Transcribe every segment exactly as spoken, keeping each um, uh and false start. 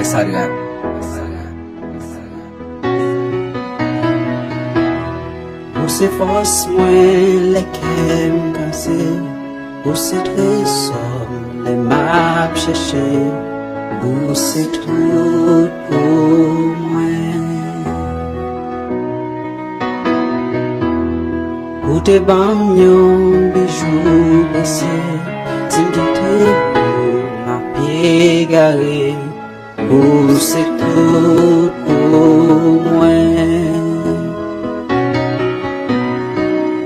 Sadrach. Ou se fòs mwen lè kè m kase, ou se trezò m lè m ap chèche, ou se tout pou mwen. Ou te ban m yon bijou presye, si m kite ou m ap egare. Ou se tout pou mwen.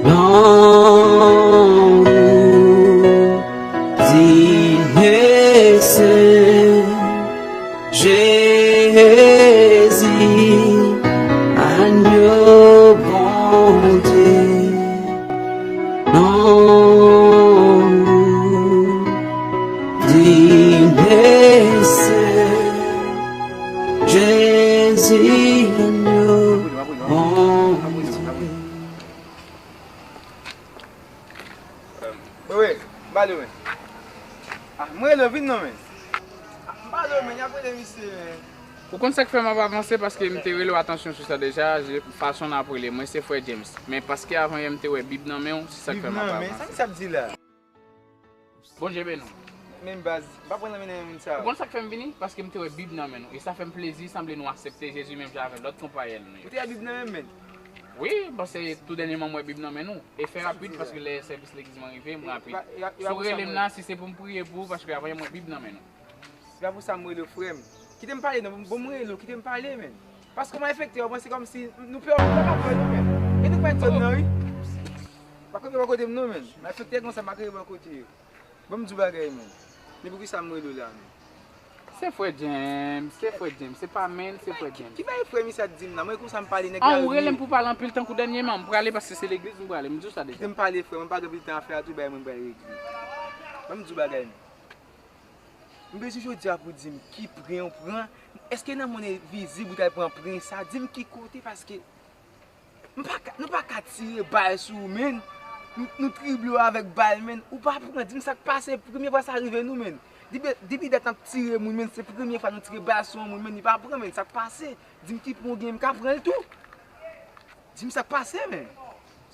Non ou digne se Jezi, Agno Bondye. Non ou digne se Jezi, Agno Bondye. Wi, wi, m pale, men. Ah, mwen rele w vin non, men. Ah, m pale, men, y ap rele misye, men. Ou konn sa k fè m ap avanse, paske m te rele w atansyon sou sa deja, je, fason n ap rele mwen, se frè James. Men paske avan yè m te wè Bib nan men w, se sa k fè m ap avanse. Bib nan men? Sa misye ap di la? Bondye beni w. Men baz, m pa pran nan men moun sa yo. Ou konn sa k fè m vini? Paske m te wè Bib nan men nou. E sa fè m plezi, sanble nou aksepte Jezi menm jan avèk lòt konpayèl nou yo. Ou te wè Bib nan men m, men? Wi, paske tou dènyèman m wè Bib nan men nou. E fè rapid, paske lè sèvis legliz mwen rive, m rapid. Si w rele m la, si se pou m priye pou ou, paske avan yè m wè Bib nan men nou. Se pa pou sa m rele w, frè m. Kite m pale non, bon, m rele w, kite m pale, men. Paske mwen afekte, mwen se kòmsi nou pè, nou pa ka pè nou, men. E nou pa t zòn nan, wi. Pa kanpe bò kote m non, men. Mwen afekte konsa, m pa kanpe bò kote yo. Bon, m di w bagay, men. Men poukisa m rele w la, men? Se frè James, se frè James, se pa men, se frè James. Ki bagay frè misye ap di m la? Mwen konsa m pale nèg la. An, ou rele m pou pale anpil tankou dènyèman, m prale paske se legliz m prale, m di w sa deja. Kite m pale, frè, mwen pa gen pil tan a fè a tou, bay mwen pral regle. Ban m di w bagay, men. M bezwen jodi a pou di m ki pren ou pran. Èske nan mond envizib ou t al pran pren sa? Di m ki kote, paske m pa ka, nou pa ka tire bal sou ou, men. Nou, nou trible w avèk bal, men. Ou pa pran, di m sa k pase, premye fwa sa rive nou, men. Depi, depi dat n ap tire moun, men, se premye fwa nou tire bal sou yon moun, men, li pa pran, men. Sa k pase? Di m ki pwen w gen, m ka pran l tou. Di m sa k pase, men.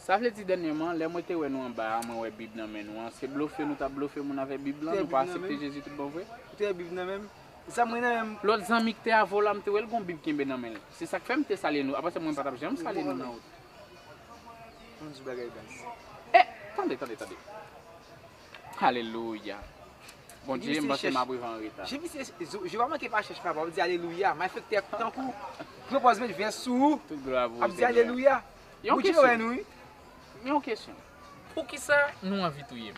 Sa vle di dènyèman, lè mwen te wè nou anba a, mwen wè Bib nan men nou an, se blofe nou t ap blofe moun avèk Bib lan, nou pa aksepte Jezi tout bon vre? Ou te wè Bib nan men m? Sa mwen nan men m. Lòt zanmi ki te avè w la, m te wè l gon Bib kenbe nan men l. Se sa k fè m te salye nou. Apre sa, mwen pa t ap janm salye nou nan wout. Ann di bagay baz. Eh, tande, tande, tande. Alelouya. Bondye, m panse m ap rive an reta. Jezi, Jezi pa manke pa chèch, papa. W ap di alelouya. Malfektè tankou pran pòz met vès sou ou. Tout glwa pou ou, Senyè. W ap di alelouya. Yon kesyon. Yon kesyon. Poukisa nou anvi touye m?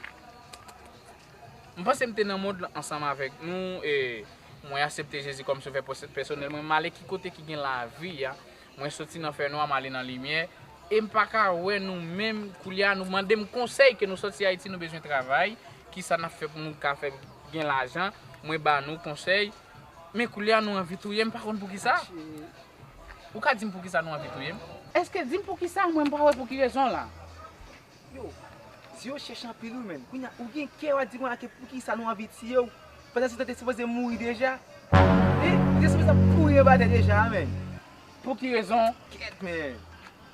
M panse m te nan mond lan ansanm avèk nou, e mwen aksepte Jezi kòm sovè pèsonèl mwen. M ale ki kote ki gen lavi a. Mwen soti nan fènwa, m ale nan limyè. E m pa ka wè nou menm, koulye a nou mande m konsèy, ke nou soti Ayiti, nou bezwen travay. Kisa n ap fè pou nou ka fè gen lajan? Mwen ba nou konsèy. Men koulye a nou anvi touye m, m pa konn poukisa. Ou ka di m poukisa nou anvi touye m? Èske di m poukisa, mwen m pa wè pou ki rezon la. Yo, zye w chèch anpil wi, men. Kounye a, ou gen kè w ap di mwen ake poukisa nou anvi tiye w. Pandan se tan, te sipoze mouri deja. E, ou te sipoze ap pouri anba tè deja, men. Pou ki rezon? Kèt, men.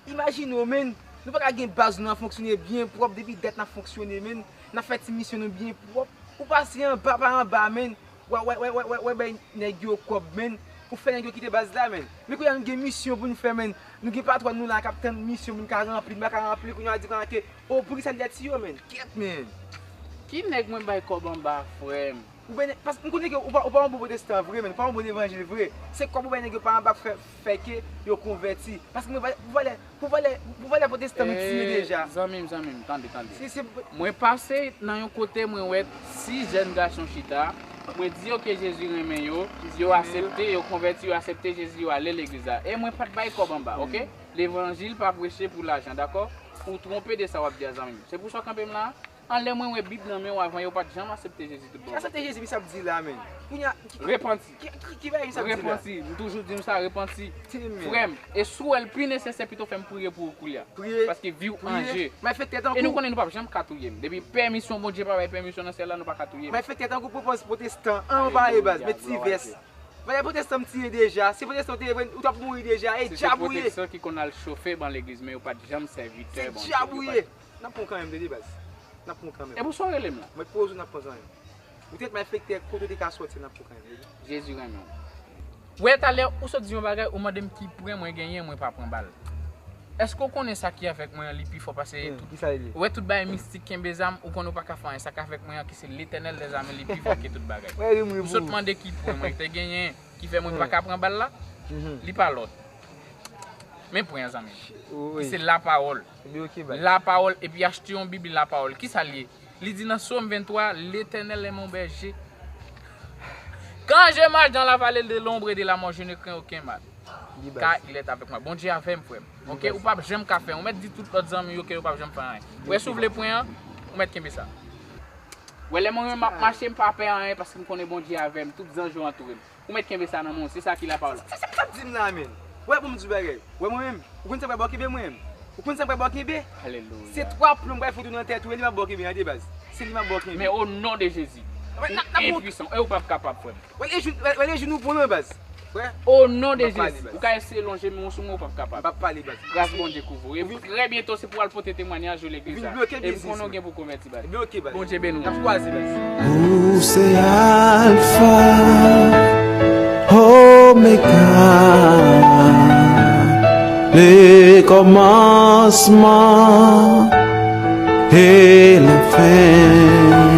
Imajine w, men. Nou pa ka gen baz nou an fonksyone byen pwòp depi dat n ap fonksyone, men. N ap fè ti misyon nou byen pwòp. Ou pase anba pa anba, men. Wè, wè, wè, wè, wè, wè, bay nèg yo kòb, men. Ou fè nèg yo kite baz la, men. Men kounye a nou gen misyon pou n fè, men. Nou gen patwòn nou la k ap tann misyon pou n ka ranpli, n pa ka ranpli, kounye a di kounye a ke, o, poukisa n te tiye yo, men. Kèt, men. Ki nèg mwen bay kòb anba, frè m? Ou bay nèg, paske m konnen ke ou pa, ou pa yon bon pwotestan vre, men. Ou pa yon bon evanjil vre. Se kòb ou bay nèg yo pa anba k fè, fè ke yo konvèti. Paske mwen, pou valè, pou valè, pou valè pwotestan nou tiye deja. Zanmi m, zanmi m, tande, tande. Si, si. Mwen pase nan yon kote, mwen wè sis jèn gason chita. Mwen di yo ke Jezi renmen yo, yo aksepte, yo konvèti, yo aksepte Jezi, yo ale legliz la. E mwen pa t bay kòb anba, oke? Levanjil pa preche pou lajan, dakò? Ou twonpe de sa w ap di a, zanmi m. Se pou sa w kanpe m la. Anlè mwen wè Bib nan men w avan, yo pa t janm aksepte Jezi tout bon. Aksepte Jezi, misye ap di la, men. Kounye a, ki, repanti. Ki, ki, ki bagay misye ap di la? Repanti. M toujou di m sa, repanti. Frè m, e si w wè l pi nesesè, pito fè m priye pou ou koulye a. Priye. Paske vi w an je. Malfektè tankou. E nou konnen nou p ap janm ka touye m. Depi pèmisyon, Bondye pa bay pèmisyon nan syèl la, nou pa ka touye m. Malfektè tankou pwopòz pwotestan an, ou pa ale baz, met ti vès. Bagay pwotestan m tiye deja. Se pwotestan ou te ye, ou t ap mouri deja. E dyab ou ye. Se pwotestan ki konn al chofe ban legliz, men yo pa t janm sèvitè Bondye. Se dyab ou ye. N ap pran w kanmenm, tande, baz. N ap pran w kanmenm. E pou sa w rele m la? Mwen poze w, n ap pran kanmenm. Ou te malfektè, kote w te ka sòti, n ap pran w kanmenm, tande. Jezi renmen w. Wè, talè, ou sot di yon bagay, ou mande m ki pwen mwen genyen, mwen pa pran bal. Èske w konnen sa ki avèk mwen an, li pi fò pase tout? Kisa li ye? Ou wè tout bagay mistik, kenbe zam, ou konnen ou pa ka fè anyen. Sa k avèk mwen an, ki se Letènèl dèzame, li pi fò ke tout bagay. Ou sot mande ki pwen mwen te genyen, ki fè mwen pa ka pran bal la, li pa lòt. Men pwen an, zanmi m. Ki se lapawòl. Lapawòl, epi achte yon Bib, li lapawòl. Kisa l ye? Li di nan Sòm venntwa, L'Éternel est mon berger. Quand je marche dans la vallée de l'ombre et de la mort, je ne crains aucun mal. Car il est avec moi. Bondye avè m, frè m. Oke, ou p ap janm ka fè. Ou mèt di tout lòt zanmi yo ke yo p ap janm fè anyen. Ou wè, si w vle pwen an, ou mèt kenbe sa. Ou wè, lè mwen menm m ap mache, m pa pè anyen paske m konnen Bondye avè m. Tout zanj yo antoure m. Ou mèt kenbe sa nan men w, se sa ki lapawòl la. Sa, sa, sa, sa di m la, menm. Wè, pou m di w bagay. Wè, mwen menm, ou konn sa m pral ba w kenbe, mwen menm? Ou konn sa m pral ba w kenbe? Alelouya. Se twa plon m pral fout ou nan tèt ou, e li m ap ba w kenbe, tande, baz. Se li m ap ba w kenbe. Men o non de Jezi, ou enpuisan, e ou p ap kapab, frè m. Wè, le jou, wè, wè, le jou nou pran, baz. Wè. O non de Jezi, ou ka eseye lonje men w sou mwen, ou p ap kapab. M p ap pale, baz. Gras Bondye kouvri w. E trè byento, se pou w al pote temwayaj yo legliz la. Epi konnen w gen pou konvèti, baz. Bondye beni w. N ap kwaze, baz. Ou se Alfa, Omega, le kòmansman e la fen.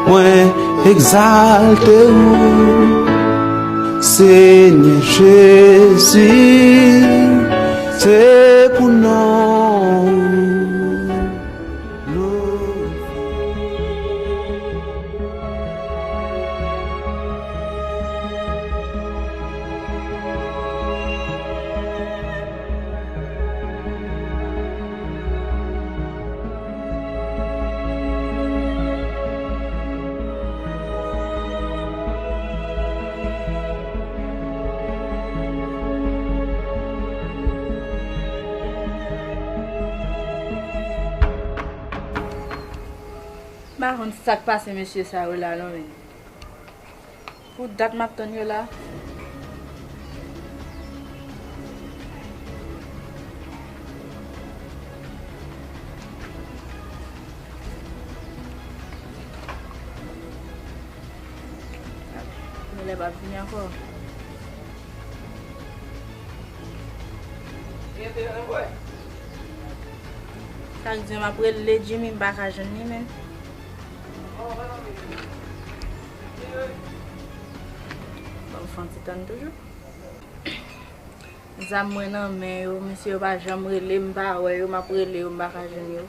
Mwen egzalte ou, Senyè Jezi, se pou non ou glorifye. M pa konn sa k pase mesye sa yo la non, men. Pou dat m ap tann yo la. Genlè p ap vini ankò. Sa k di m ap rele Jimmy, m pa ka jwenn li, men. Bon, m fè yon ti tann toujou. Zam mwen nan men yo, mesye yo pa janm rele m, m pa wè yo, m ap rele yo, m pa ka jwenn yo.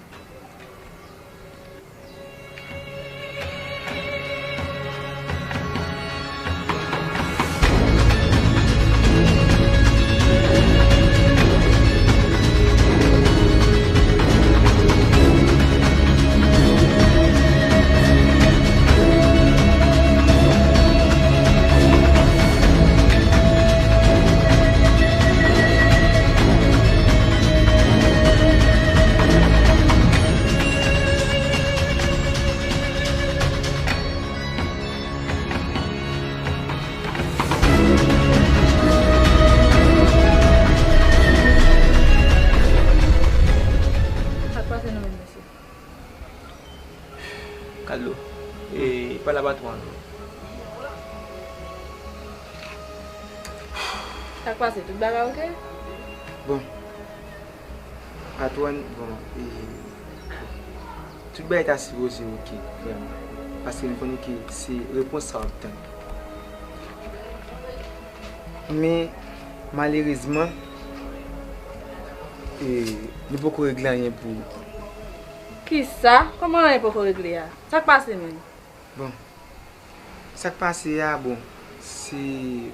Sa k pase nou menm, mesye? Kaldo, e, pale a patwon an. Sa k pase? Tout bagay oke? Bon. Patwòn, bon, e, tout bagay ta sipoze oke, vrèman. Paske m konnen ke se repons sa w ap tann. Men, malerezman, e, nou poko regle anyen pou ou. Kisa? Kòman anyen poko regle a? Sa k pase menm? Bon, sa k pase a, bon, se,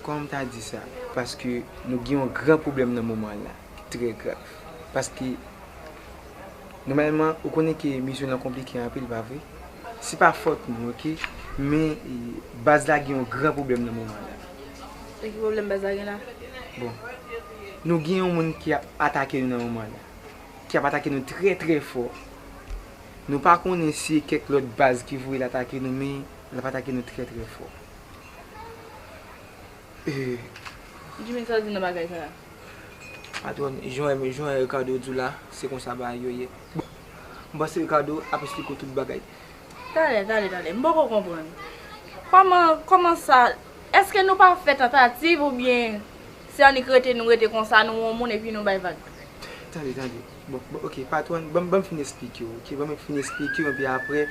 kòman m ta di sa? Paske nou gen yon gran pwoblèm nan moman la, ki trè grav. Paske, nòmalman, ou konnen ke misyon lan konplike anpil, pa vre? Se pa fòt nou, oke? Men, e, baz la gen yon gran pwoblèm nan moman la. E ki pwoblèm baz la gen la? Bon, nou gen yon moun ki ap atake nou nan moman la. Ki ap atake nou trè, trè fò. Nou pa konnen si e kèk lòt baz ki voye l atake nou, men l ap atake nou trè, trè fò. Eh, Jimmy, sa w di nan bagay sa a? Patwòn, jan, jan Ricardo di w la, se konsa bagay yo ye. Bon, m panse Ricardo ap esplike w tout bagay. Talè, talè, talè. M poko konprann. Kòman, kòman sa? Èske nou pa fè tantativ oubyen se annik rete nou rete konsa, nou wè yon moun epi nou bay vag? Tande, tande. Bon, bon, ok, patwòn, ban m, ban m fin esplike w, ok? Ban m fin esplike w, epi apre,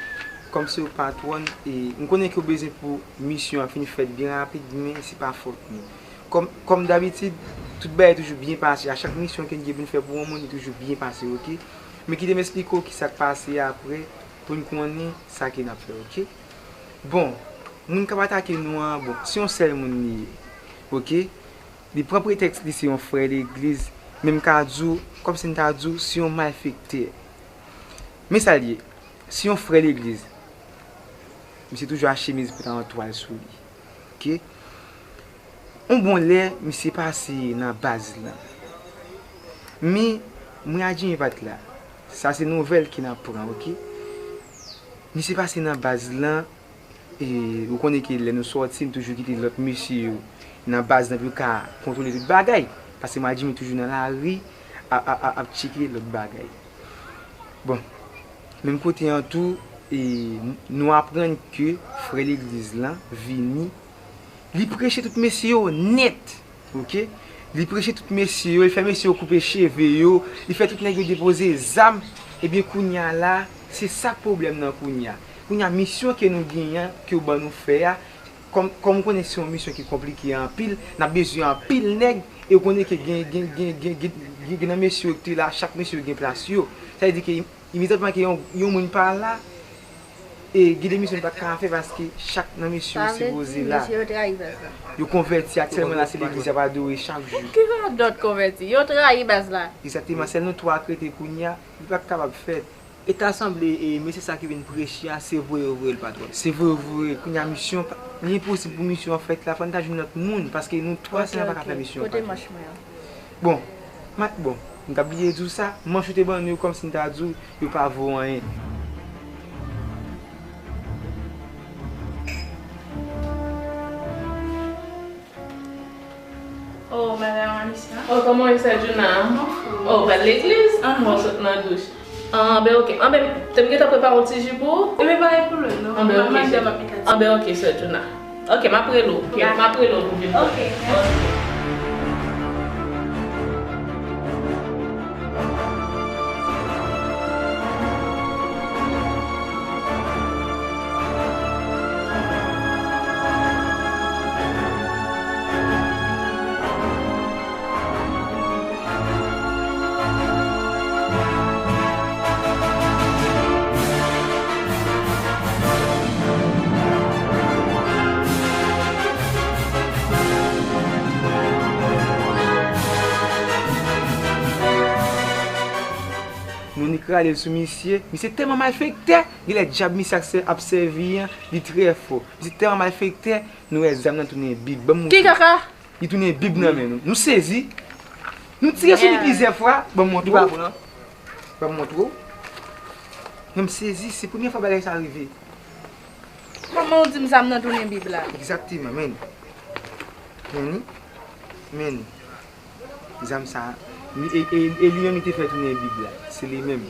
kòm se w patwòn, e, m konnen ke w bezwen pou misyon an fin fèt byen rapid, men se pa fòt nou. Kòm, kòm dabitid, tout bagay toujou byen pase. A chak misyon ke n gen pou n fè pou yon moun, li toujou byen pase, ok? Men kite m esplike w kisa k pase apre, pou n konnen sa ke n ap fè, ok? Bon, moun k ap atake nou an, bon, se yon sèl moun li ye, ok? Li pran pretèks li se yon frè legliz, men m ka di w, kòmsi m ta di w, se yon malfektè. Men sa l ye, se yon frè legliz. Misye toujou a chemiz pantalon twal sou li. Ok? Yon bon lè, misye pase nan baz lan. Men, mwen ak Jimmy pa t la. Sa se nouvèl ke n ap pran, ok? Misye pase nan baz lan, e ou konnen ke lè nou sòti, nou toujou kite lòt mesye yo nan baz lan pou yo ka kontwole tout bagay. Paske mwen ak Jimmy toujou nan lari, ap, ap, ap, ap tcheke lòt bagay. Bon, menm kote an tou, e, nou aprann ke frè legliz lan vini, li preche tout mesye yo nèt, ok? Li preche tout mesye yo, li fè mesye yo koupe cheve yo, li fè tout nèg yo depoze zam. Ebyen, kounye a la, se sa k pwoblèm nan kounye a. Kounye a, misyon ke nou genyen an, ke yo ban nou fè a, kòm, kòm ou konnen se yon misyon ki konplike anpil, n ap bezwen anpil nèg, e ou konnen ke gen, gen, gen, gen, gen, gen, gen nan mesye yo ki te la, chak mesye yo gen plas yo. Sa vle di ke Imedyatman ke yon, yon moun pa la, e gen de misyon li pa t ka fè paske chak nan mesye yo sipoze la. Sa vle di mesye yo trayi baz la. Yo konvèti aktyèlman la, se legliz y ap adore chak jou. Ki jan dòt konvèti? Yo trayi baz la. Egzakteman, sèl nou twa k rete kounye a, li pa t kapab fèt. E ta sanble, e, mesye sa ki vin preche a, se voye yo voye l, patwòn. Se voye yo voye, kounye a misyon, pa, li enposib pou misyon an fèt la, fò n ta jwenn lòt moun, paske nou twa sèlman pa ka fè misyon an, patwòn. Kote manch mwen an? Bon, ma, bon, m t ap bliye di w sa, manch ou te ban nou yo kòmsi m ta di w, yo pa vo anyen. Oh, madame Alicia. Oh, kòman w ye, sè Djouna? Anfòm. Oh, w pral legliz? Aham. Bon, w sot nan douch. Ah, ben, ok. Ah, ben, te m gentan prepare yon ti ji pou ou. Ebyen, pa gen pwoblèm, non. Ah, ben, ok, sè. Ah, ben, ok, sè Djouna. Ok, m ap rele w. Ok, m ap rele w pou vin. Ok, mèsi. Nou annik rale l sou misye. Misye tèlman malfektè, genlè dyab misye ap sè-, ap sèvi an, li trè fò. Misye tèlman malfektè, nou wè zam nan tounen bib. Ban m montre. Ki kaka? Li tounen bib nan men nou. Nou sezi. Nou tire sou li plizyè fwa. Ban m montre w. Ban m montre w. Men m sezi, se premyè fwa bagay sa rive. Kòman w di m zam nan tounen bib la? Egzakteman, men. Men ni. Men ni. Zam sa, li, e, e, e li menm li te fè tounen bib la. Se li menm.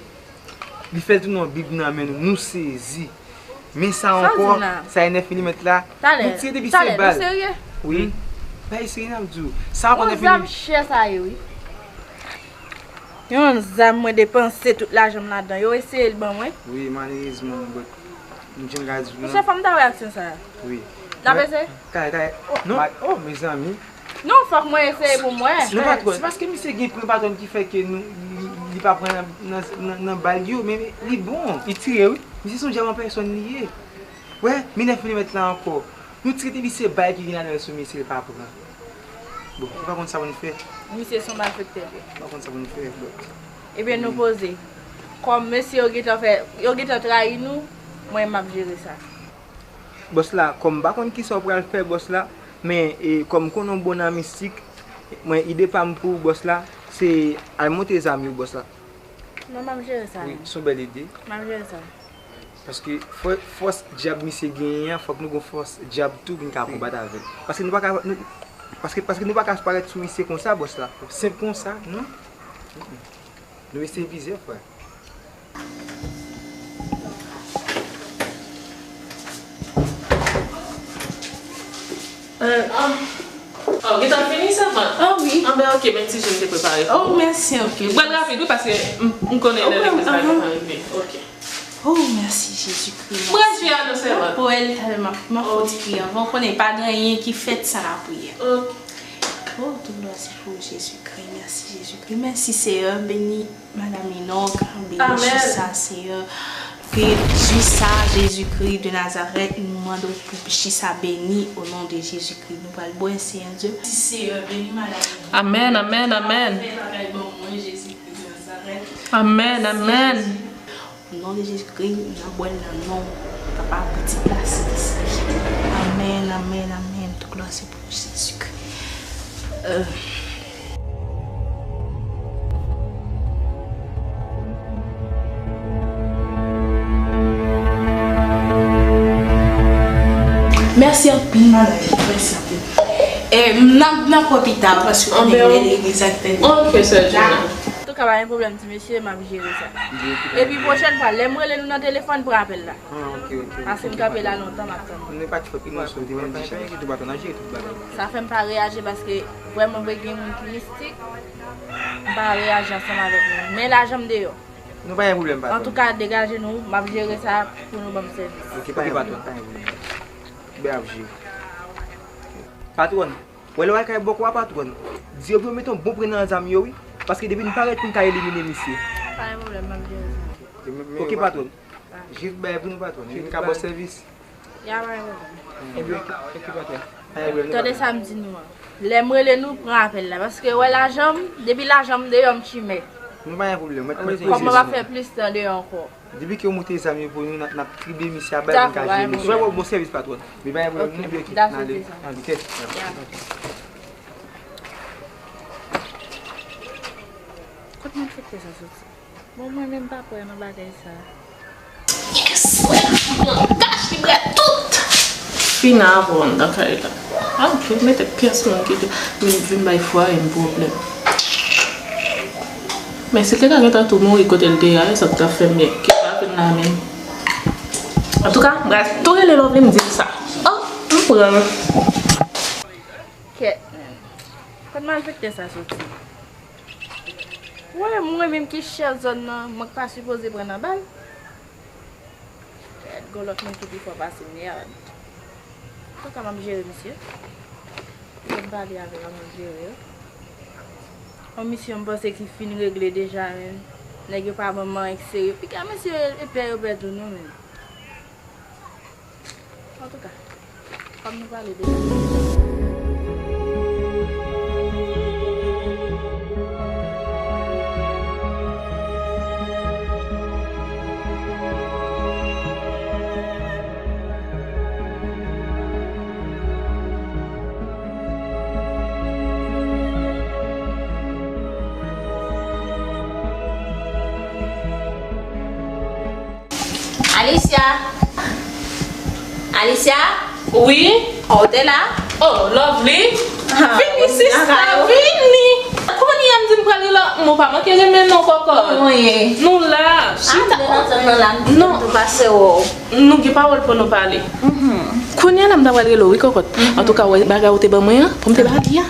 Li fè l tounen yon bib nan men nou, nou sezi. Men sa ankò, sa e nèf milimèt la, nou tire depi se bal. Talè, nou serye? Wi. Bagay serye n ap di w. Sa ankò nèf milimèt. Yon zam chè sa ye, wi. Yon zam mwen depanse tout lajan m ladan. Yo eseye l ban mwen. Wi, malerezman, but m jan gad di w lan. Mesye, fò m ta wè aksyon sa a. Wi. N ap eseye? Talè, talè. Non, oh, mezanmi. Non, fòk mwen eseye pou m wè. Non, patwòn, se paske misye gen pwen patwòn ki fè ke nou, li, li pa pran nan, nan, nan, nan bal yo, men li bon. Li tire, wi. Misye se yon dyab an pèsòn li ye. Wè, men nèf milimèt la ankò. Nou tire depi se bal ki gen ladan l sou misye, li pa pran. Bon, nou pa konn sa pou n fè. Misye se yon malfektè. Nou pa konn sa pou n fè, but. Ebyen, nou poze. Kòm mesye yo gentan fè, yo gentan trayi nou, mwen m ap jere sa. Bòs la, kòm m pa konn kisa w pral fè, bòs la, men, e, kòm m konnen w bon nan mistik, mwen, ide pa m pou ou, bòs la, se al monte zam yo, bòs la. Non, m ap jere sa. Wi, se yon bèl ide. M ap jere sa. Paske fò-, fòs dyab misye genyen an, fòk nou gon fòs dyab tou pou n ka konbat avè l. Paske nou pa ka, nou, Paske, paske nou pa ka parèt sou misye konsa, bòs la. Senp konsa, non. Mm-mm. Nou eseye plizyè fwa. Euh, ah. Oh, gentan fini sèvant? Ah wi. Ah ben ok, men ti je m te prepare pou ou. Oh, mèsi anpil. Pral rapid wi, paske m, m konnen lè legliz la gentan rive. Ok. Oh, mèsi Jezikri. Pran je a non sèvant. Pwèl talè m ap, m ap fè yon ti priyè anvan. Ou konnen pa gen anyen ki fèt san lapriyè. Ok. Oh, tout glwa se pou ou, Jezikri. Mèsi, Jezikri. Mèsi, Seyè. Beni Madanm Enock, beni ji sa, Seyè. Ke ji sa, Jezikri de Nazarèt, nou mande w pou ji sa beni, o non de Jezikri. Nou pral bwè, Seyè Dye. Mèsi, Seyè. Beni Madanm Enock. Amèn, amèn, amèn. Fè bagay ban mwen, Jezikri de Nazarèt. Amèn, amèn. O non de Jezikri, n ap bwè l nan non w, papa, pitit la, Sentespri. Amèn, amèn, amèn. Tout glwa se pou ou, Jezikri. Euh. Mèsi anpil, madanm. Mèsi anpil. Eh, n ap, n ap wè pita, paske ou konnen lè legliz ak tèt. Ok, sè Juna. Antouka, pa gen pwoblèm, ti mesye, m ap jere sa. Epi pwochèn fwa, lè m rele nou nan telefòn, pran apèl la. Ah, ok, ok. Paske m kanpe la lontan, m ap tann. Nou pa t fòt, nou sou, nou pa t fòt, nou pa t fòt. Sa fè m pa reyaji paske vrèman vre gen moun ki mistik, m pa reyaji ansanm avèk nou. Men lajan m deyò. Nou pa gen pwoblèm, patwòn. Antouka, degaje nou, m ap jere sa pou nou ban m sèvis. Ok, patwòn, pa gen pwoblèm. Bè ap jere. Patwòn, wè lè w al kay bòkò a, patwòn. Di yo pou yo mete yon bon pren nan zam yo, wi. Paske depi n parèt, pou n ka elimine misye. Pa gen pwoblèm, m ap jere sa. Ok, patwòn. Jis bay pou nou, patwòn. Jis ka ba w sèvis. Ya, pa gen pwoblèm. Ebyen, ok, ok, patwòn. Pa gen pwoblèm, non, patwòn. Tande sa m di nou an. Lè m rele nou, pran apèl la. Paske, wè, lajan m, depi lajan m deyò, m chimè. Nou pa gen pwoblèm. Mwen, mwen, kòman m ap fè plis tan deyò ankò? Depi ke w moute zam yo pou nou, n ap, n ap tribiye misye a, bay pou n ka jere misye. Dakò, pa gen pwoblèm. Mwen, bon, bon sèvis, patwòn. Men pa gen pwoblèm, non, ebyen, ok, n ale. Dakò, ok. An vitès. Ya. Kot malfektè sa soti? Bon, mwen menm pa kwè nan bagay sa. Yes, wè, li pran kach, li bwè tout. Fini avè w anndan kay la. Ah, ok, mete pyès moun ki vin, vin bay fwaye m pwoblèm. Men si l te ka gentan tou mouri kote l te ye a, sa t ap fè m byen. Ki pa vin la menm. Antouka, m pral tou rele Lovely, m di l sa. Oh, m pran l. Kèt, men. Kot malfektè sa soti? Wè, mwen menm ki chèf zòn nan, mwen k pa sipoze pran nan bal. Kèt, gon lòt moun ki pi fò pase m, mèd. Antouka, m ap jere misye. Fò m pale avè l, m ap jere yo. Yon misye m panse ki fin regle deja, men. Nèg yo pa ban m anyen k serye. Piga mesye yo, e pè yo pè tou non, men. Antouka, kòm nou pale de Alicia! Alicia? Wi? Ou te la? Oh, Lovely! Ah, vini, sista, vini! Kounye a m di m pral rele w, m pa manke renmen non, kòkòt. Nou la. Chita. Non. Nou gen pawòl pou nou pale. Kounye a la m ta pral rele w, wi, kòkòt. Antouka, wè bagay ou te ban mwen an, pou m te ba li a.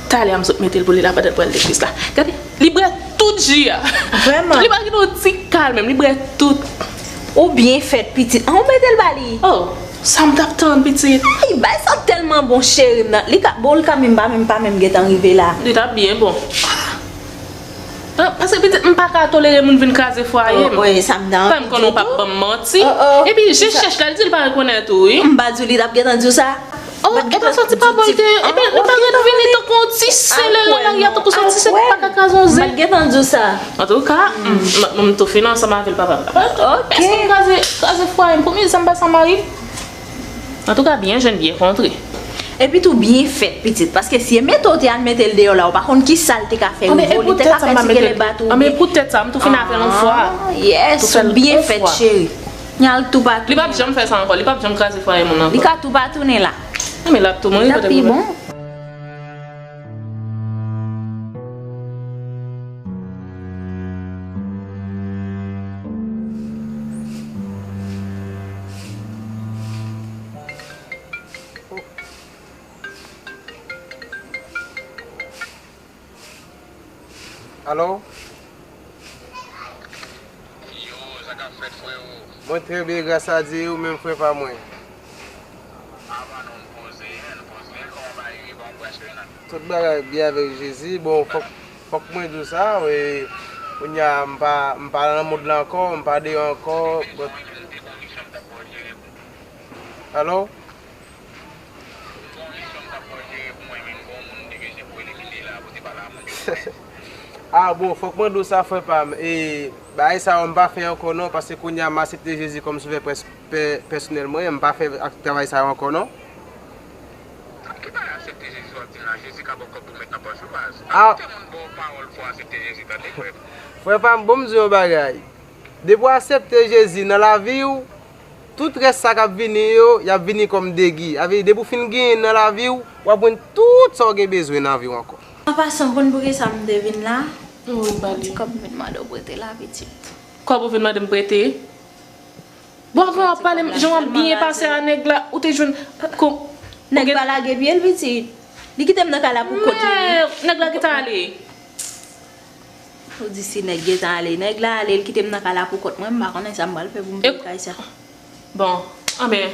Talè a m sot mete l pou li la pandan l pral legliz la. Gade. Li bwè tout ji a. Vrèman? Li pa kite yon ti kal menm, li bwè tout. Ou byen fèt, pitit. An, ou mete l ba li? Oh, sa m t ap tann, pitit. Ay, bagay sa tèlman bon, cheri m nan. Li ka, bon, li ka menm pa menm, pa menm gentan rive la. Li t ap byen bon. Ah, paske pitit, m pa ka tolere moun vin kraze fwaye m. Oh, wi, sa m nan. Fè m konnen w p ap ban m manti. Oh, oh. Epi, je chèch la, li di li pa rekonèt ou, wi. M pa di w li t ap gentan di w sa. Oh, e pa soti pa bò l te ye. Ebyen, li pa ret vini tankou yon ti sen lè nan lari a, tankou se yon ti sen ki pa ka kraze yon zen. M pa t gentan di w sa. Antouka, m, m, m tou fini ansanm avè l, papa m. Ok. Èske m kraze, kraze fwaye m pou mizè m pase a mari m? Antouka, byen jwenn, byen kontre. Epi tou byen fèt, pitit, paske si e mete w te al mete l deyò la, ou pa konn ki sa l te ka fè, ou vole, te ka fè ti kele bat ou. Anben, poutèt sa, m tou fini avè l yon fwa. Ah, yes, ou byen fèt, cheri. N al toupatou. Li p ap janm fè sa ankò. Li p ap janm kraze fwaye moun ankò. Li ka toupatou nen la. Anben, l ap tou mouri kote pou mwen. Li t ap pi bon. Alo? Yo, sa k ap fèt, freo? Mwen trè byen, gras a Dye, ou menm, frè pa mwen? Apa nou poze, nou poze, kòman bagay ye, bon, prèske nan. Tout bagay byen avèk Jezi. Bon, fòk, fòk mwen di w sa, e, kounye a, m pa, m pa nan mond la ankò, m pa deyò ankò, but, alo? Ah bon, fòk mwen di w sa, frè pa m. E, bagay sa yo, m pa fè ankò non, paske kounye a, m aksepte Jezi kòm sovè pès-, pè-, pèsonèl mwen, m pa fè ak travay sa yo ankò non. Ki bagay aksepte Jezi w ap di m la? Jezi ka ba w kòb pou w met nan pòch ou, baz. Pa kite moun ba w pawòl pou w aksepte Jezi, tande, frè m. Frè pa m, bon, m di w yon bagay. Depi w aksepte Jezi nan lavi w, tout rès sa k ap vini yo, y ap vini kòm degi. Sa vle di, depi w fin genyen nan lavi w, w ap jwenn tout sa w gen bezwen nan vi w ankò. An pasan, w konn poukisa m te vin la? Wi, m pale. Ti kòb m vin mande w prete la, pitit. Kòb ou vin mande m prete? Bon, avan w ap pale, jan w ap byen pase a nèg la, ou te jwenn ko-, nèg pa lage pye l, pitit. Li kite m nan kay la pou kont li. Mè, nèg la gentan ale. Ou di si nèg gentan ale. Nèg la ale, l kite m nan kay la pou kont mwen, m pa konnen sa m pral fè pou m peye kay sa. Bon, anben,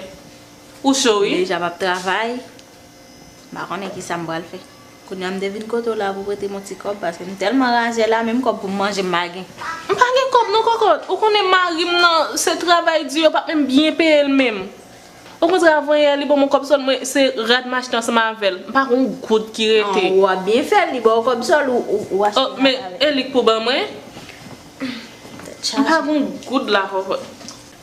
ou cho, wi. M deja p ap travay. M pa konnen ki sa m pral fè. Kounye a m te vin kote w la pou prete m yon ti kòb, paske m tèlman raje la, menm kòb pou m manje m pa gen. M pa gen kòb non, kòkòt. Ou konnen mari m nan, se travay di, yo p ap menm byen peye l menm. Okontrè, avan yè, li ban m yon kòb sòl, mwen, se rad m achte ansanm avè l. M pa gen yon goud ki rete. An, w ap byen fè, li ba w kòb sòl, ou, ou, ou achte rad avè l. Oh, men, e li k pou ban mwen? M pa gen yon goud la, kòkòt.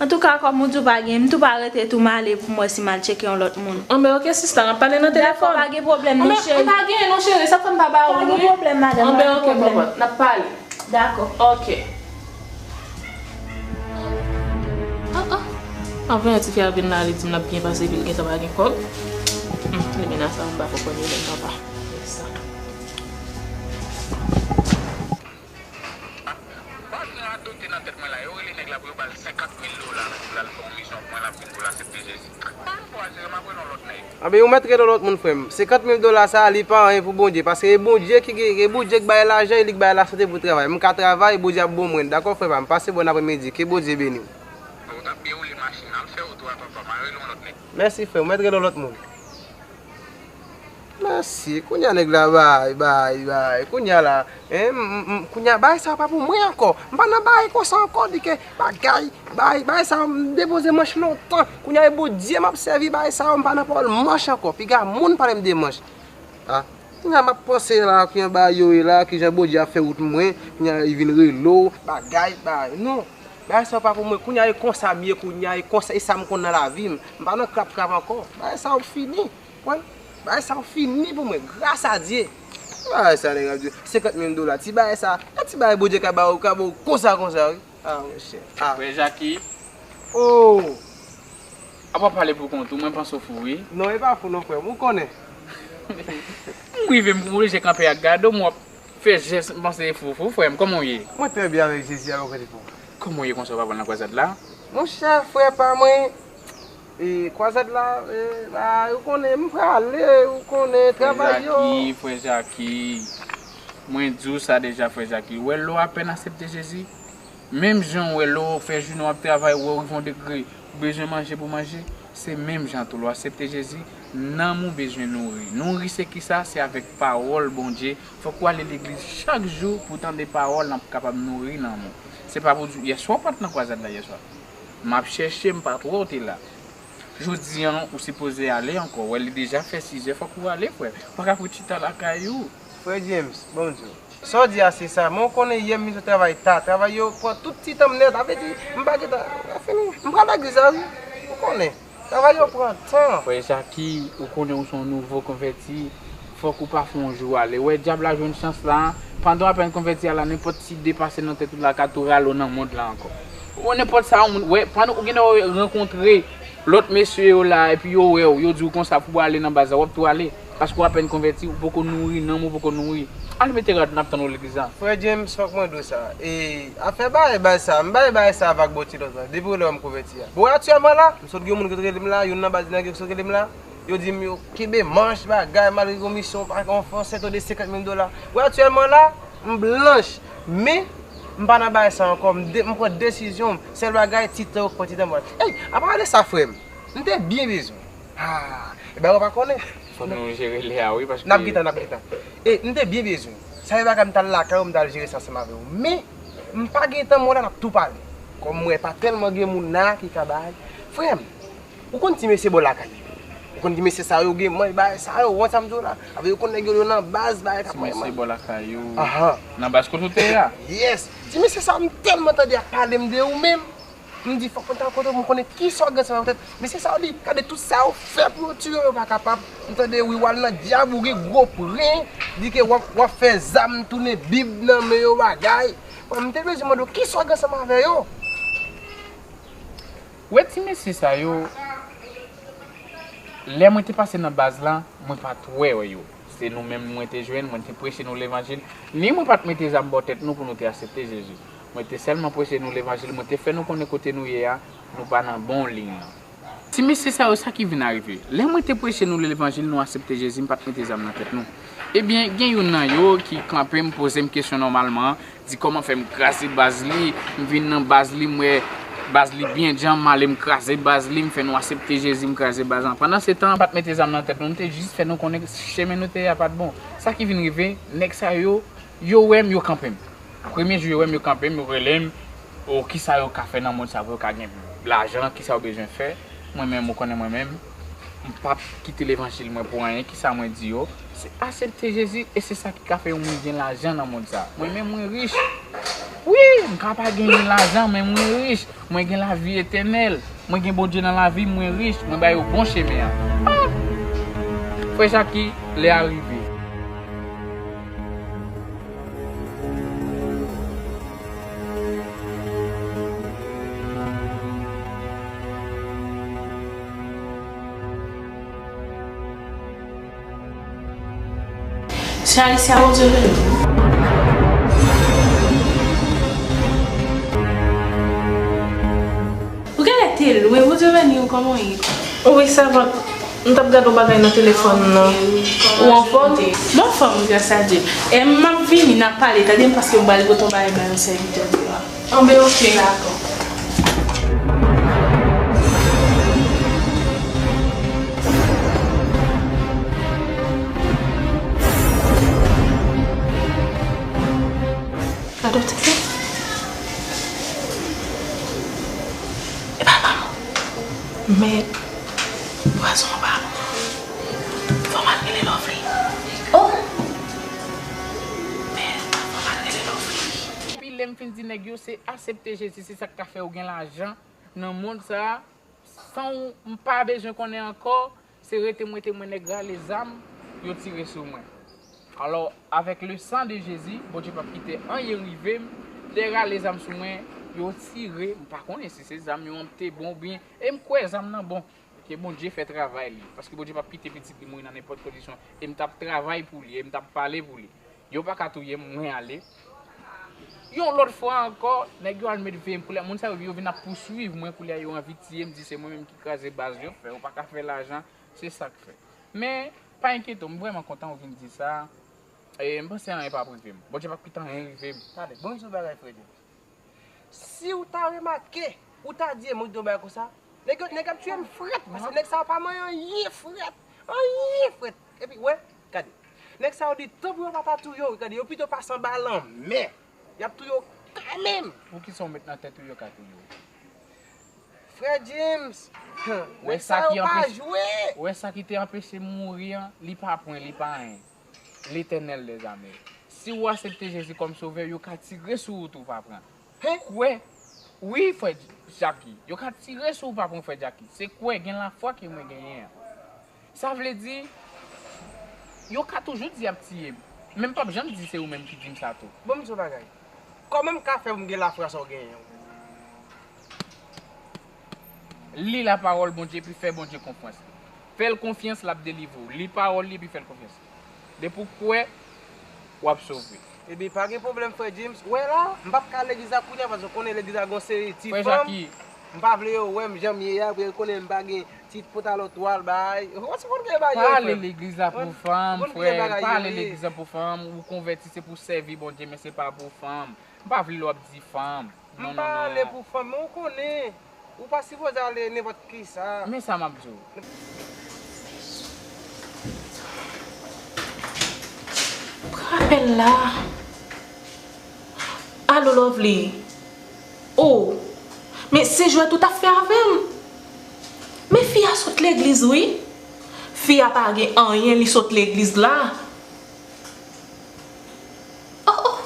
Antouka, kòm ou di w pa gen, m tou pa rete tou, m ale pou m wè si m al tcheke yon lòt moun. Anben, oke, sista, n ap pale nan telefòn. Dakò, pa gen pwoblèm non, cheri. Anben, m pa gen non, cheri, sa k fè m pa ba ou, wi. Pa gen pwoblèm, madanm, pa gen pwoblèm. Anben, oke, kòkòt, n ap pale. Dakò. Oke. Ah, ah. Anvan yon tifi a vin la, li di m l ap byen pase, epi l gentan pa gen kòb. Hmm, limena sa, m pa konprann li menm, papa. Sa. Baz, gen radote nan tèt mwen la. Yo rele nèg la pou yo ba l senkant mil dola pou l al fè yon misyon pou mwen, l ap vin pou l aksepte Jezi. Ban m pwaze, m ap rele yon lòt nèg. Anben, ou mèt rele yon lòt moun, frè m. Senkant mil dola sa a, li pa anyen pou Bondye, paske e Bondye ki gen, e Bondye k bay lajan, e li k bay lasante pou travay. M ka travay, Bondye ap bon mwen. Dakò, frè pa m, pase bòn aprèmidi, ke Bondye beni w. Ou t ap byen woule machin nan, al fè wout ou a, papa, m a rele yon lòt nèg. Mèsi, frè m, ou mèt rele yon lòt moun. Mèsi. Kounye a nèg la bay, bay, bay. Kounye a la, en, m, m, m, kounye a bagay sa yo pa pou mwen ankò. M pa nan bagay konsa ankò, di ke bagay, bay, bagay sa yo, m depoze manch lontan. Kounye a e Bondye m ap sèvi, bagay sa yo, m pa nan pawòl manch ankò. Piga moun pale m de manch. Ah. Kounye a m ap panse la, ki anba yo ye la, kijan Bondye ap fè wout mwen, kounye a li vin rele w, bagay, bagay. Non. Bagay sa yo pa pou mwen. Kounye a e konsa m ye, kounye a e konsa, e sa m konn nan lavi m. M pa nan krap krap ankò. Bagay sa yo fini. Konprann? Bagay sa yo fini pou mwen, gras a Dye. Bagay sa nèg ap di, senkant mil dola, ti bagay sa, e ti bagay Bondye ka ba ou, ka ba ou konsa, konsa, wi. Ah, monchè. Ah. Frè Jaki. Oh! Apa w pale pou kont ou, mwen panse w fou, wi. Non, e pa fou non, frè m, ou konnen. M rive, m oblije kanpe ak gade w, m w ap fè jès, m panse e fou, fou, frè m, kòman w ye? Mwen trè byen avèk Jezi, avèk w, frè Difon. Kòman w ye konsa, w pa pran nan kwazad la? Monchè, frè pa mwen, E, kwazad la, e, la, ou konnen, m prale, ou konnen, travay yo. Frè Jaki, frè Jaki, mwen di w sa deja, frè Jaki. Ou wè lè w apèn aksepte Jezi, menm jan w wè lè w fè jounen w ap travay, ou wè w rive yon degre, ou bezwen manje pou manje, se menm jan tou. Lè w aksepte Jezi, nanm ou bezwen nouri. Nouri se kisa? Se avèk pawòl Bondye. Fòk ou ale legliz chak jou pou w tande pawòl, l ap kapab nouri nanm ou. Se pa pou di, yèswa w pa t nan kwazad la yèswa. M ap chèche, m pa t wè w te la. Jodi a, ou sipoze ale ankò. Wè, li deja fè sizè, fòk ou ale, frè. Ou pa ka pou chita lakay ou. Frè James, bon Dye. Sa w di a, se sa. Men w konnen yè m vin sot travay ta. Travay yo pran tout ti tan m nèt. Sa vle di, m pa gentan, sa fini. M pral legliz la, wi. Ou konnen. Travay yo pran tan. Frè Jaki, ou konnen ou se yon nouvo konvèti. Fòk ou pa fè yon jou ale. Wè, dyab la jwenn chans la. Pandan w apèn konvèti a la, nenpòt ti ide pase nan tèt ou la ka tou rale w nan mond la ankò. Ou nenpòt sa yon moun, wè, pandan ou genlè rankontre lòt mesye yo la, epi yo wè w, yo di w konsa pou w ale nan baz la, w ap tou ale. Paske w apèn konvèti, ou poko nouri nanm ou, poko nouri. Al mete rad, n ap tann ou legliz la. Frè James, fòk mwen di w sa. E, afè bay, bay sa, m bay, bay sa vag bò ti lòt la. Depi lè m konvèti a. Bon, aktyèlman la, m sot gen yon moun ki t rele m la, youn nan baz nèg yo ki sot rele m la. Yo di m yo kenbe manch bagay malgre komisyon pa gen yon fransè to de senkant mil dola. Wè aktyèlman la, M blanch, men m pa nan bagay sa ankò. M, de, m pran desizyon m. Sèl bagay, ti tan yo k pran ti tan mwen. Ey, apa de sa, frè m? M te byen bezwen. Ah, e bagay ou pa konnen. Fò nou jere lè a, wi, paske n ap gentan, n ap gentan. E m te byen bezwen. Sa e bagay m t al lakay ou, m t al jere sa ansanm avè w. Men, m pa gen tan, mwen la n ap tou pale. Kòm mwen pa tèlman gen moun la ki ka bay. Frè m, ou konn ti mesye bò lakay. Ou konn ti mesye sa yo gen manch bagay sa yo, wont sa m di w la. Avè yo konn nèg yo, yo nan baz bagay k ap Ti mesye bò lakay ou. Ahan. Nan baz kote w te ye a? Yes. Ti mesye sa yo, m tèlman tande y ap pale m de ou menm. M di, fòk mwen ta kote pou m konnen kisa w gen ansanm avè w tèt. Mesye sa yo di, gade tout sa yo fè pou yo tiye w, yo pa kapab. M tande wi, w al nan dyab, ou gen gwo pren, di ke w ap, w ap fè zam tounen bib nan men yo bagay. Bon, m te bezwen mande w, kisa w gen ansanm avè yo? Wè ti mesye sa yo, lè mwen te pase nan baz la, mwen pa t wè yo. Se nou menm mwen te jwenn, mwen te preche nou levanjil. Ni mwen pa t mete zam bò tèt nou pou nou te aksepte Jezi. Mwen te sèlman preche nou levanjil, mwen te fè nou konnen kote nou ye a, nou pa nan bon liy nan. Ti mesye sa yo, sa ki vin arive? Lè mwen te preche nou levanjil, nou aksepte Jezi, m pa t mete zam nan tèt nou. Ebyen, gen youn nan yo ki kanpe m, poze m kesyon nòmalman, di kòman fè m kraze baz li, m vin nan baz li, m wè baz li byen djanm, m ale m kraze baz li, m fè nou aksepte Jezi, m kraze baz lan. Pandan se tan, m pa t mete zam nan tèt nou, m te jis fè nou konnen chemen nou te ye a pa t bon. Sa ki vin rive, nèg sa yo, yo wè m, yo kanpe m. Premye jou yo wè m, yo kanpe m, yo rele m, o, kisa yo ka fè nan mond sa pou yo ka gen lajan, kisa yo bezwen fè. Mwen menm, ou konnen mwen menm, m p ap kite levanjil mwen pou anyen. Kisa mwen di yo? Se aksepte Jezi e se sa ki ka fè yon moun gen lajan nan mond sa. Mwen menm, mwen rich. Wi, m ka pa genyen lajan, men mwen rich. Mwen gen lavi etènèl. Mwen gen Bondye nan lavi m, mwen rich. Mwen ba yo bon chemen an. Ah! Frè Jaki, lè a rive. Sè Alicia, Bondye beni w. Ou genlè te lwen, Bondye beni w, kòman w ye? Wi, sa va. M t ap gade yon bagay nan telefòn nan. Ou anfòm? M anfòm, gras a Dye. E m ap vini, n ap pale, tande m, paske m pral pote yon bagay bay yon sèvitè Dye a. Anben, oke, dakò. Gade w tete. E pa pa bon. Men pwazon an pa bon. Fò m al rele Lovely. Oh! Men fò m al rele Lovely. Epi lè m fin di nèg yo se aksepte Jezi, se sa k ka fè w gen lajan nan mond sa a. San w, m pa bezwen konnen ankò, se rete m rete mwen, nèg rale zam, yo tire sou mwen. Alò, avèk le sang de Jésus, Bondye p ap kite anyen rive m. Lè rale zam sou mwen, yo tire, m pa konnen si se zam yo an te bon oubyen, e m kwè zam nan bon. Ke Bondye fè travay li, paske Bondye p ap kite pitit li mouri nan nenpòt kondisyon, e m t ap travay pou li, e m t ap pale pou li. Yo pa ka touye m, mwen ale. Yon lòt fwa ankò, nèg yo al met veye m koulye a. Moun sa yo, yo vin ap pouswiv mwen koulye a, yo anvi tiye m, di se mwen menm ki kraze baz yo, fè yo pa ka fè lajan, se sa k fè. Men, pa enkyete w, m vrèman kontan ou vin di sa. E, m panse anyen p ap rive m. Bondye p ap kite anyen rive m. Tande, bon, m di w bagay, frè James. Si w ta remake, ou ta di e mwen ki te yon bagay konsa, nèg yo, nèg ap tiye m frèt, paske nèg sa yo pa manyen anyen frèt, anyen frèt. Epi, wè, gade, nèg sa yo di tan pou yo pa ta touye w, gade, yo pito pase anba lanmè, y ap touye w kanmenm. Poukisa w met nan tèt ou yo ka touye w? Frè James, nèg sa yo pa jwe. Wè sa ki te anpeche m mouri an, li pa pwen, li pa anyen. Letènèl dèzame. Si w aksepte Jezi kòm sovè, yo ka tire sou ou tou, pa pran. Kwè. Wi, frè Jaki. Yo ka tire sou ou, pa pran, frè Jaki. Se kwè, gen lafwa ke mwen genyen an. Sa vle di, yo ka toujou di y ap tiye m. Men m p ap janm di se ou menm ki di m sa tou. Bon, m di w bagay. Kòman m ka fè pou m gen lafwa sa w genyen an? Li lapawòl Bondye, epi fè Bondye konfyans. Fè l konfyans, l ap delivre w. Li pawòl li, epi fè l konfyans. Depi w kwè, w ap sove. Ebyen, pa gen pwoblèm, frè James. Ou wè la, m p ap ka al legliz la kounye a, paske w konnen legliz la gon seri ti fanm. Frè Jaki, M pa vle yo wè m jan m ye a, pou yo konnen m pa gen tit, pantalon, twal, bay. Ou se konn gen bay yo, frè. Pa ale legliz la pou fanm, frè. Pa ale legliz la pou fanm. Ou konvèti, se pou sèvi Bondye, men se pa pou fanm. M pa vle lè w ap di fanm. Non, non, non. M pa ale pou fanm, men ou konnen. Ou pa sipoze ale nenpòt kisa. Men sa m ap di w. Pran apèl la. Alo, Lovely. Oh, men se jwèt ou t ap fè avè m. Men fi a sot legliz, wi. Fi a pa gen anyen, li sot legliz la. Oh, oh.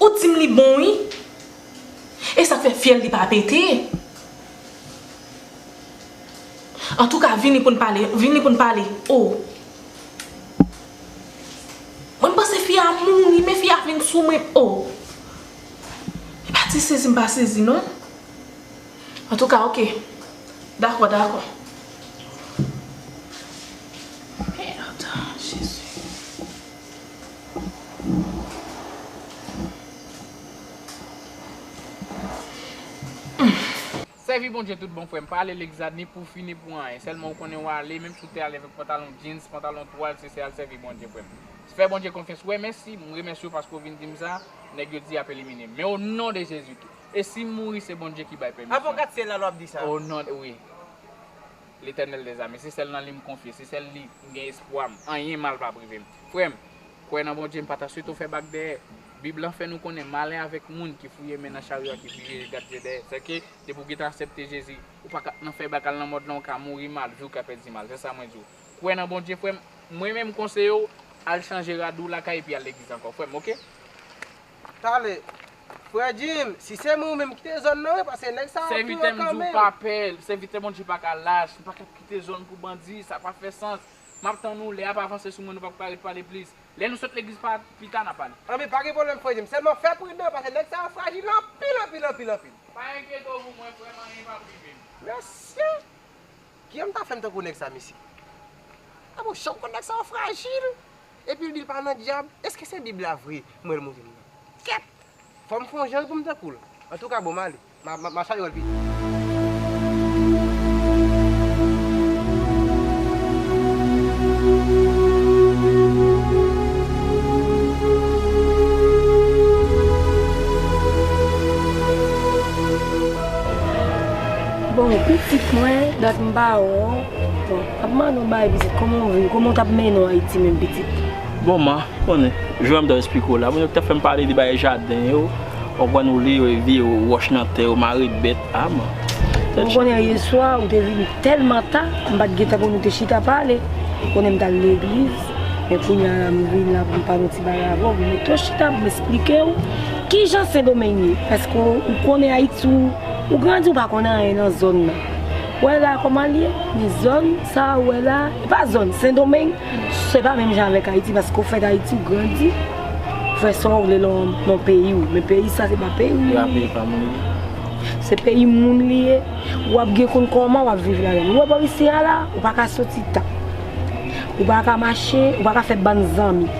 Ou di m li bon, wi. E sa k fè fyèl li pa pete. Antouka, vini pou n pale, vini pou n pale. Oh. Mwen, m panse fi a mouri, men fi a vin sou mwen. Oh. E pa ti sezi m pa sezi, non. Antouka, oke. Dakò, dakò. Mèd, Jezi. Sèvi Bondye tout bon, frè m. Pa ale legliz la ni pou fi ni pou anyen. Sèlman ou konnen w ale, menm si w te ale avèk pantalon jeans, pantalon twal, se, se al sèvi Bondye, frè m. Fè Bondye konfyans. Wè, mèsi. M remèsye w paske w vin di m sa. Nèg yo di y ap elimine m. Men o non de Jezi tou. E si m mouri, se Bondye ki bay pèmisyon. Avòkat syèl la, lè w ap di sa. O non, wi. Letènèl dèzame, se sèl nan li m konfye, se sèl li m gen espwa m. Anyen mal p ap rive m. Frè m, kwè nan Bondye, m pa ta swete w fè bak dèyè. Bib lan fè nou konnen male avèk moun ki fouye men nan charyo a, ki fouye gad je dèyè. Sèke, depi w gentan aksepte Jezi, ou pa ka nan fè bak al nan mòd lan, ou ka mouri mal, vi w ka pèdi mal. Se sa mwen di w. Kwè nan Bondye, frè m. Mwen menm, m konseye w, al chanje rad ou lakay epi al legliz ankò, frè m, oke? Talè. Frè Jim, si se mwen ou menm, kite zòn nan, wi, paske nèg sa yo tou yo kanmenm. Sèvitè m di w pa pè, sèvitè Bondye pa ka lach, nou pa ka kite zòn pou bandi, sa pa fè sans. M ap tann ou, lè a pa vanse sou mwen, nou p ap ka ret pale plis. Lè nou sot legliz pa pita, n a pale. Anben, pa gen pwoblèm, frè Jim, sèlman fè pridan, paske nèg sa yo frajil anpil, anpil, anpil, anpil. Pa enkyete w pou mwen, frè m, anyen p ap rive m. Mesye! Kijan m ta fè m tankou nèg sa, mesye? Abon, chan m konn nèg sa yo frajil. Epi l di l pa nan dyab. Èske se Bib la vre? M wè l montre m nan. Kèt! Fò m fè yon jan pou m tankou l. Antouka, bon, m ale. M a, m a, m a chache wè l pita. Bon, pitit mwen, dat m pa wè w. Bon, m ap mande w bagay, pitit, kòman w vin, kòman w t ap mennen w Ayiti menm, pitit? Bon, man, konnen, jan m t ap esplike w la, moun yo ki t ap fè m pale de bagay jaden yo, w konprann, ou leve, ou wòch nan tè, ou mare bèt, a, man. Ou konnen, yè swa, ou te vin tèlman ta, m pa t gentan konn ou te chita pale. Ou konnen m t al legliz, men kounye a la, m vin la pou m pale yon ti bagay avè w, pou m mete w chita, pou m esplike w kijan Sendomeng ye. Paske w, ou konnen Ayiti, ou, ou grandi, ou pa konn anyen nan zòn nan. Ou wè la kòman l ye? Men zòn sa a, ou wè la, e pa zòn, Sendomeng, se pa menm jan avèk Ayiti, paske ou fèt Ayiti, ou grandi, ou fè sa w vle nan, nan peyi w. Men peyi sa, se pa peyi w. Se pa peyi pa moun li ye. Se peyi moun li ye. W ap gen konn kòman w ap viv ladan l. Ou wè bò isi a la, ou pa ka soti ta. Ou pa ka mache, ou pa ka fè bann zanmi.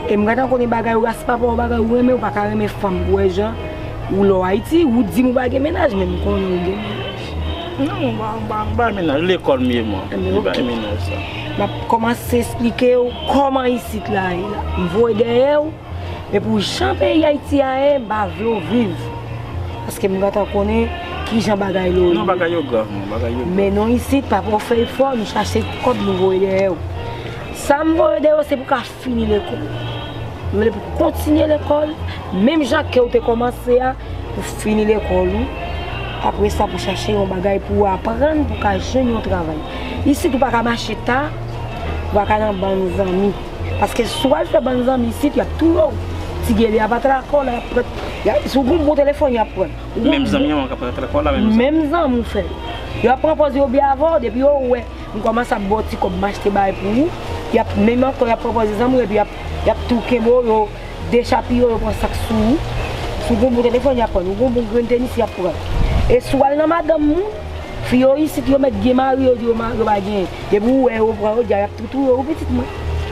E m gentan konnen bagay ou ras papa w, bagay ou renmen, ou pa ka renmen fanm. Ou wè jan ou lò Ayiti, ou di m ou pa gen mennaj, men m konnen ou gen mennaj. Non, m pa, m pa, m pa gen mennaj. Lekòl m ye, mwen. Ebyen, m pa gen mennaj sa. M ap kòmanse esplike w kòman isit la ye la. M voye dèyè w, men pou jan peyi Ayiti a ye, m pa vle w viv. Paske m gentan konnen kijan bagay yo ye. Non, bagay yo grav, non, bagay yo grav. Men non, isit, papa w fè efò, nou chache kòb, nou voye dèyè w. Sa m voye dèyè w, se pou ka fini lekòl. M vle pou kontinye lekòl, menm jan ke w te kòmanse a, pou fini lekòl ou. Apre sa, pou chache yon bagay pou w aprann, pou w ka jwenn yon travay. Isit, ou pa ka mache ta, ou pa ka nan bann zanmi. Paske si w al fè bann zanmi isit, y ap touye w. Ti gele a pa t lakòl, y ap pran, y a, si w gon bon telefòn, y ap pran. Menm zanmi an ka pran t lakòl la, menm zanmi. Menm zanmi w fè. Y ap pran pòz yo byen avè w, depi yo wè m kòmanse ap ba w ti kòb, m achte bagay pou ou. Y ap, menm ankò, y ap pran pòz zanmi w, epi y ap, y ap tou kenbe w, yo dechapiye w, yo pran sa k sou ou. Si w gon bon telefòn, y ap pran. Ou gon bon grenn tenis, y ap pran. E si w al nan madanm moun, fi yo isit, yo mèt gen mari, yo di yo ma-, yo pa genyen. Depi w wè yo pran yo, di a y ap tou touye w, pitit mwen.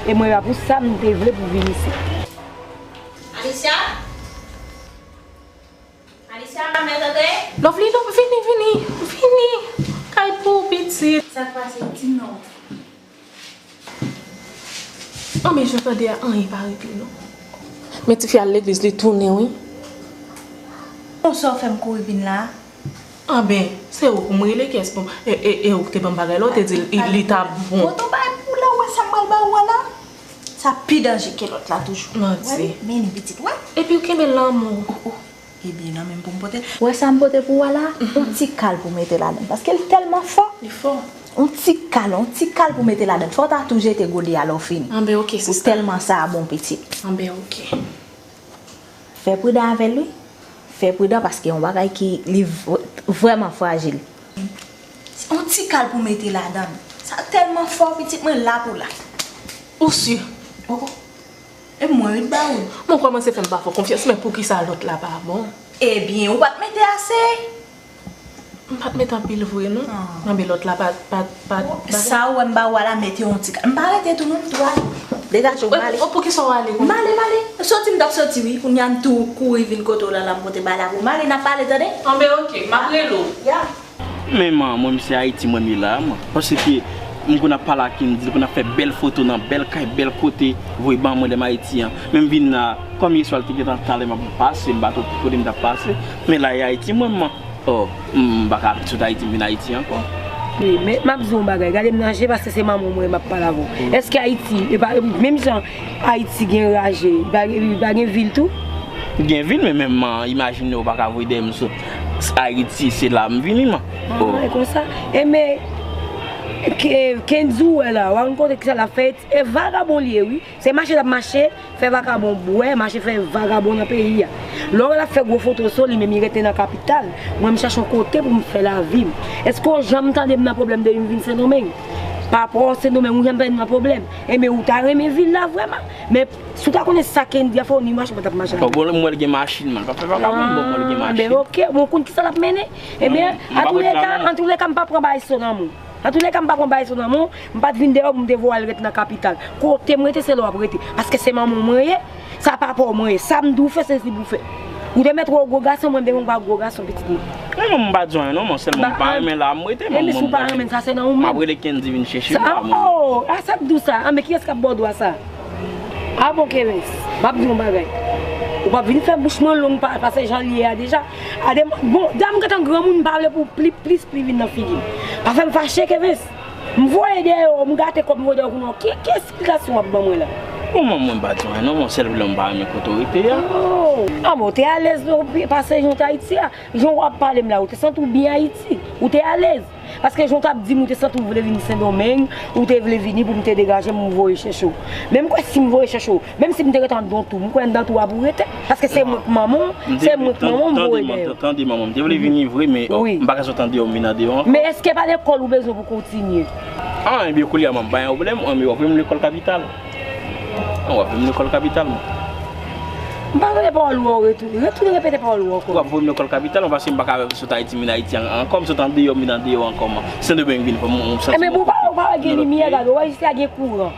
E mwen, se pou sa m te vle pou vin isit. Alicia? Alicia, mèt antre? Lovely, Lovely, vini, vini, vini. Kay pou pitit. Sa k pase, di m non. An, men jan tande a, anyen pa regle non. Men tifi al legliz, li tounen wi. Bon, sa w fè m kouri vin la? Anben, se ou pou m rele, kiyès pou m, e, e, e ou ki te ban m bagay la, ou te di li, li t ap bon. Bon, ou bay pou la, ou wè sa m pral ba ou a la? Sa pi danje ke lòt la toujou. Manti. Wè, men li pitit, wè. Epi ou kenbe l nan men w. Oh, oh. Ebyen, nan men m pou m pote l. Wè sa m pote pou ou a la, yon ti kal pou mete ladan l. Paske l tèlman fò. Li fò. Yon ti kal, yon ti kal pou mete ladan l. Fò w ta tou jete gode a lè w fini. Anben, oke, sista. Pou tèlman sa a bon pitit. Anben, oke. Fè pridan avè l, wi. Fè pridan paske yon bagay ki li v-, vrèman frajil. Se yon ti kal pou mete ladan l. Sa tèlman fò, pitit mwen, la pou la. Ou si? Oh, oh. E mwen, wi, ba ou. Mwen kòmanse fè m pa fè w konfyans, men poukisa lòt la pa bon? Ebyen, ou pa t mete ase. M pa t met anpil vre non. Ah. Anben lòt la pa, pa, pa, pa. Sa ou wè m ba ou a la, mete yon ti ka-, m pa rete tou non, m tou ale. Degaje w, m ale. O, poukisa w ale konsa? M ale, m ale. Soti m t ap soti wi, kounye a m tou kouri vin kote w la, la m pote bagay la pou w. M ale, n ap pale, tande? Anben oke, m ap rele w. Ya. Men man, mwen m se Ayiti mwen m ye la, man. Paske m konn ap pale ak Kendy, li konn ap fè bèl foto nan bèl kay, bèl kote, voye ban mwen lè m Ayiti an. Men m vin la, kòm yèswa l te gentan talè m ap pase, m pa twò kote m t ap pase. Men la e Ayiti mwen, man. Oh, m pa ka sot Ayiti m vin Ayiti ankò. Wi, men m ap di w yon bagay, gade m nan je paske se manman w mwen m ap pale avè w. Èske Ayiti, e pa, menm jan Ayiti gen raje, li pa, li pa gen vil tou? Gen vil, men menm, man, imajine w pa ka voye dèyè m sot Ayiti, se la m vini, man. Oh. Ah, e konsa? E men, Ke-, Kendy w wè la, w ap konn kote kisa l ap fè, e vagabon li ye, wi. Se mache l ap mache, fè vakabon bwè, mache fè vagabon nan peyi a. Lè w wè l ap fè gwo foto sou li, men li rete nan kapital. Mwen, m chache yon kote pou m fè lavi m. Èske w janm tande m nan pwoblèm depi m vin Sendomeng? Pa rapò Sendomeng, ou janm tande m nan pwoblèm? Enben, ou ta renmen vil la vrèman. Men, si w ta konnen sa Kendy ap fè w, ni machin pa t ap mache avè w. Bon, m wè l gen machin, man. Pa fè vakabon, bon, m wè l gen machin. Enben, oke, bon, w konn kisa l ap mennen? Enben, antouleka, antouleka, m pa pran bagay sou nan men w. Antouleka, m pa pran bagay sou nan men w, m pa t vin dèyè w pou m te voye w al ret nan kapital. Kote m rete, se la w ap rete. Paske se manman w mwen ye, sa papa w mwen ye. Sa m di w fè, se li pou w fè. Ou te mèt wè w gwo gason, mwen m te mèt wè w gwo gason, pitit mwen. Non, non, m pa di w anyen, non, mwen sèlman m pa renmen la, m rete, mwen, mwen, si w pa renmen sa, se nan ou menm. M ap rele Kendy vin chèche m la, mwen. Oh, a sa k di w sa? A, men kiyès k ap ba w dwa sa? A bon, Kevens, m ap di w yon bagay. Ou p ap vin fè bouch mwen long pa, pase jan l ye a deja. A de, bon, dam gentan granmoun, m pa vle pou pli, plis pli vin nan figi m. Pa fè m fache, Kevens. M voye dèyè w, m gate kòb, m voye dèyè w kounye a. Ki, ki esplikasyon w ap ban mwen la? Bon, mwen, mwen pa di anyen non, mwen sèl vle m pa renmen kote w rete a. Oh. A bon, w te alèz non, pase jan w te Ayiti a. Jan w ap pale m la, ou te santi w byen Ayiti. Ou te alèz. Paske jan w t ap di m, ou te santi w vle vini Sendomeng, ou te vle vini pou m te degaje m, m voye chèche w. Men m kwè si m voye chèche w, menm si m te ret anndan tou, m kwè anndan tou a pou rete. Paske se mwen k manman w, se mwen k manman w, m voye dèyè w. Tande, manman, m te vle vini vre, men, oh, m pa ka sot andeyò, m vin andeyò ankò. Men èske pa lekòl ou bezwen pou kontinye? Ah, enben, kounye a, manman, pa gen pwoblèm, anben, w ap voye m lekòl kapital. An, w ap voye m lekòl kapital, mwen. M pa tande pawòl ou an, retounen, retounen repete pawòl ou an ankò. W ap voye m lekòl kapital, mwen, paske m pa ka sot Ayiti, m vin Ayiti an-, ankò, m sot andeyò, m vin andeyò ankò, mwen. Sendomeng vin, mwen, mwen santi. Enben, bon, ou pa, ou pa gen limyè, gade, ou wè isit la gen kouran.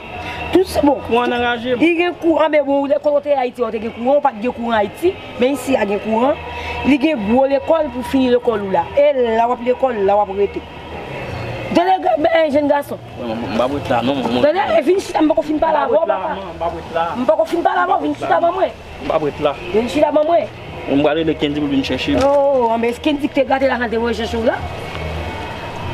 Tout se bon. Kouran anraje m. Li gen kouran, men bon, lekòl ou te Ayiti, ou te gen kouran, ou pa t gen kouran Ayiti, men isi a gen kouran. Li gen gwo lekòl pou fini lekòl ou la. E la w ap lekòl, la w ap rete. Tande, eh, jèn gason. Mwen, mwen, m p ap ret la, non, mwen. Tande, e vin chita, m poko fin pale avè w, papa. M p ap ret la. M poko fin pale avè w, vin chita ban mwen. M p ap ret la. Vin chita ban mwen. Mwen, m pral rele Kendy pou l vin chèche m. Oh, anben, se Kendy ki te gate la, te voye chèche w la?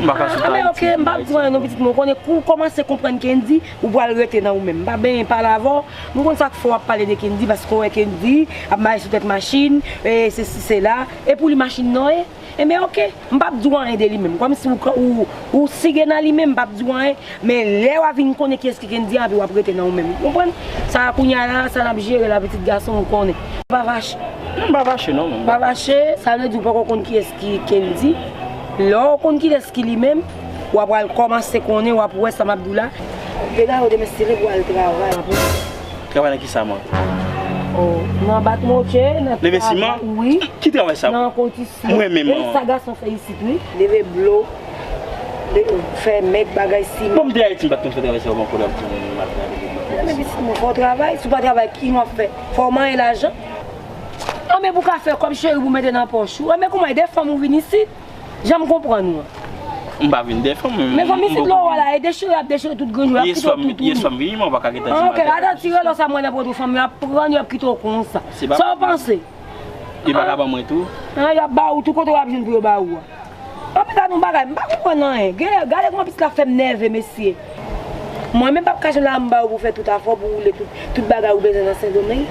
M pa ka sot Ayiti. Ah, men oke, m p ap di w anyen non, pitit mwen. Ou konnen, kou w kòmanse konprann Kendy, ou pral rete nan ou menm. M pa benyen pale avè w. M konn sa k fè w ap pale de Kendy, paske w wè Kendy ap mache sou tèt machin, e sesi, sela. E pou li machin nan ye? Enben, oke, m p ap di w anyen de li menm. Kòmsi ou, ou, ou sige nan li menm, m p ap di w anyen. Men lè w a vin konnen kiyès ki Kendy a, epi w ap rete nan ou menm. Ou konprann? Sa a kounye a la, sa n ap jere la, pitit gason, ou konnen. M pa fache. M pa fache, non, non. M pa fache, sa vle di ou poko konn kiyès ki Kendy. Lè w konn kilès ki li menm, w ap pral kòmanse konnen, w ap wè sa m ap di w la. Pega yo demen se leve pou al travay. Travay nan kisa, man? Oh, nan bat motye, nan leve siman? Wi. Ki travay sa? Nan konti Mwen menm, e sa gason fè isit, wi. Leve blo, le-, fè mèg bagay siman. Bon, m te Ayiti, m pa t konn fè travay sa yo, m ankò la, m di, m ap travay. Men pitit mwen, fò w travay. Si w pa travay, ki w ap fè? Fò w manyen lajan. Anben pou ka fè kòb cheri pou mete nan pòch ou. Anben kouman e de fanm ou vin isit? Jan m konprann ou an. M pa vin de fanm, men. Men fanm isit lè w wè la, e dechire ap dechire tout grenn jou, y ap kite w tout woule. Yès fanm vini, mwen pa ka gentan di m. Ok, atann ti relo sa mwen nan pòt ou fanm, y ap pran, y ap kite w konsa. Sa w panse? Yo pa ka ban mwen tou? An, y ap ba ou tou kote w ap jwenn pou yo ba ou a. Anpil ta nou bagay, m pa konprann anyen. Gade, gade kòman pitit la fè m nève, mesye. Mwen menm p ap kache la, m ba ou pou fè tout afè w, pou woule tout, tout bagay ou bezwen nan Sendomeng.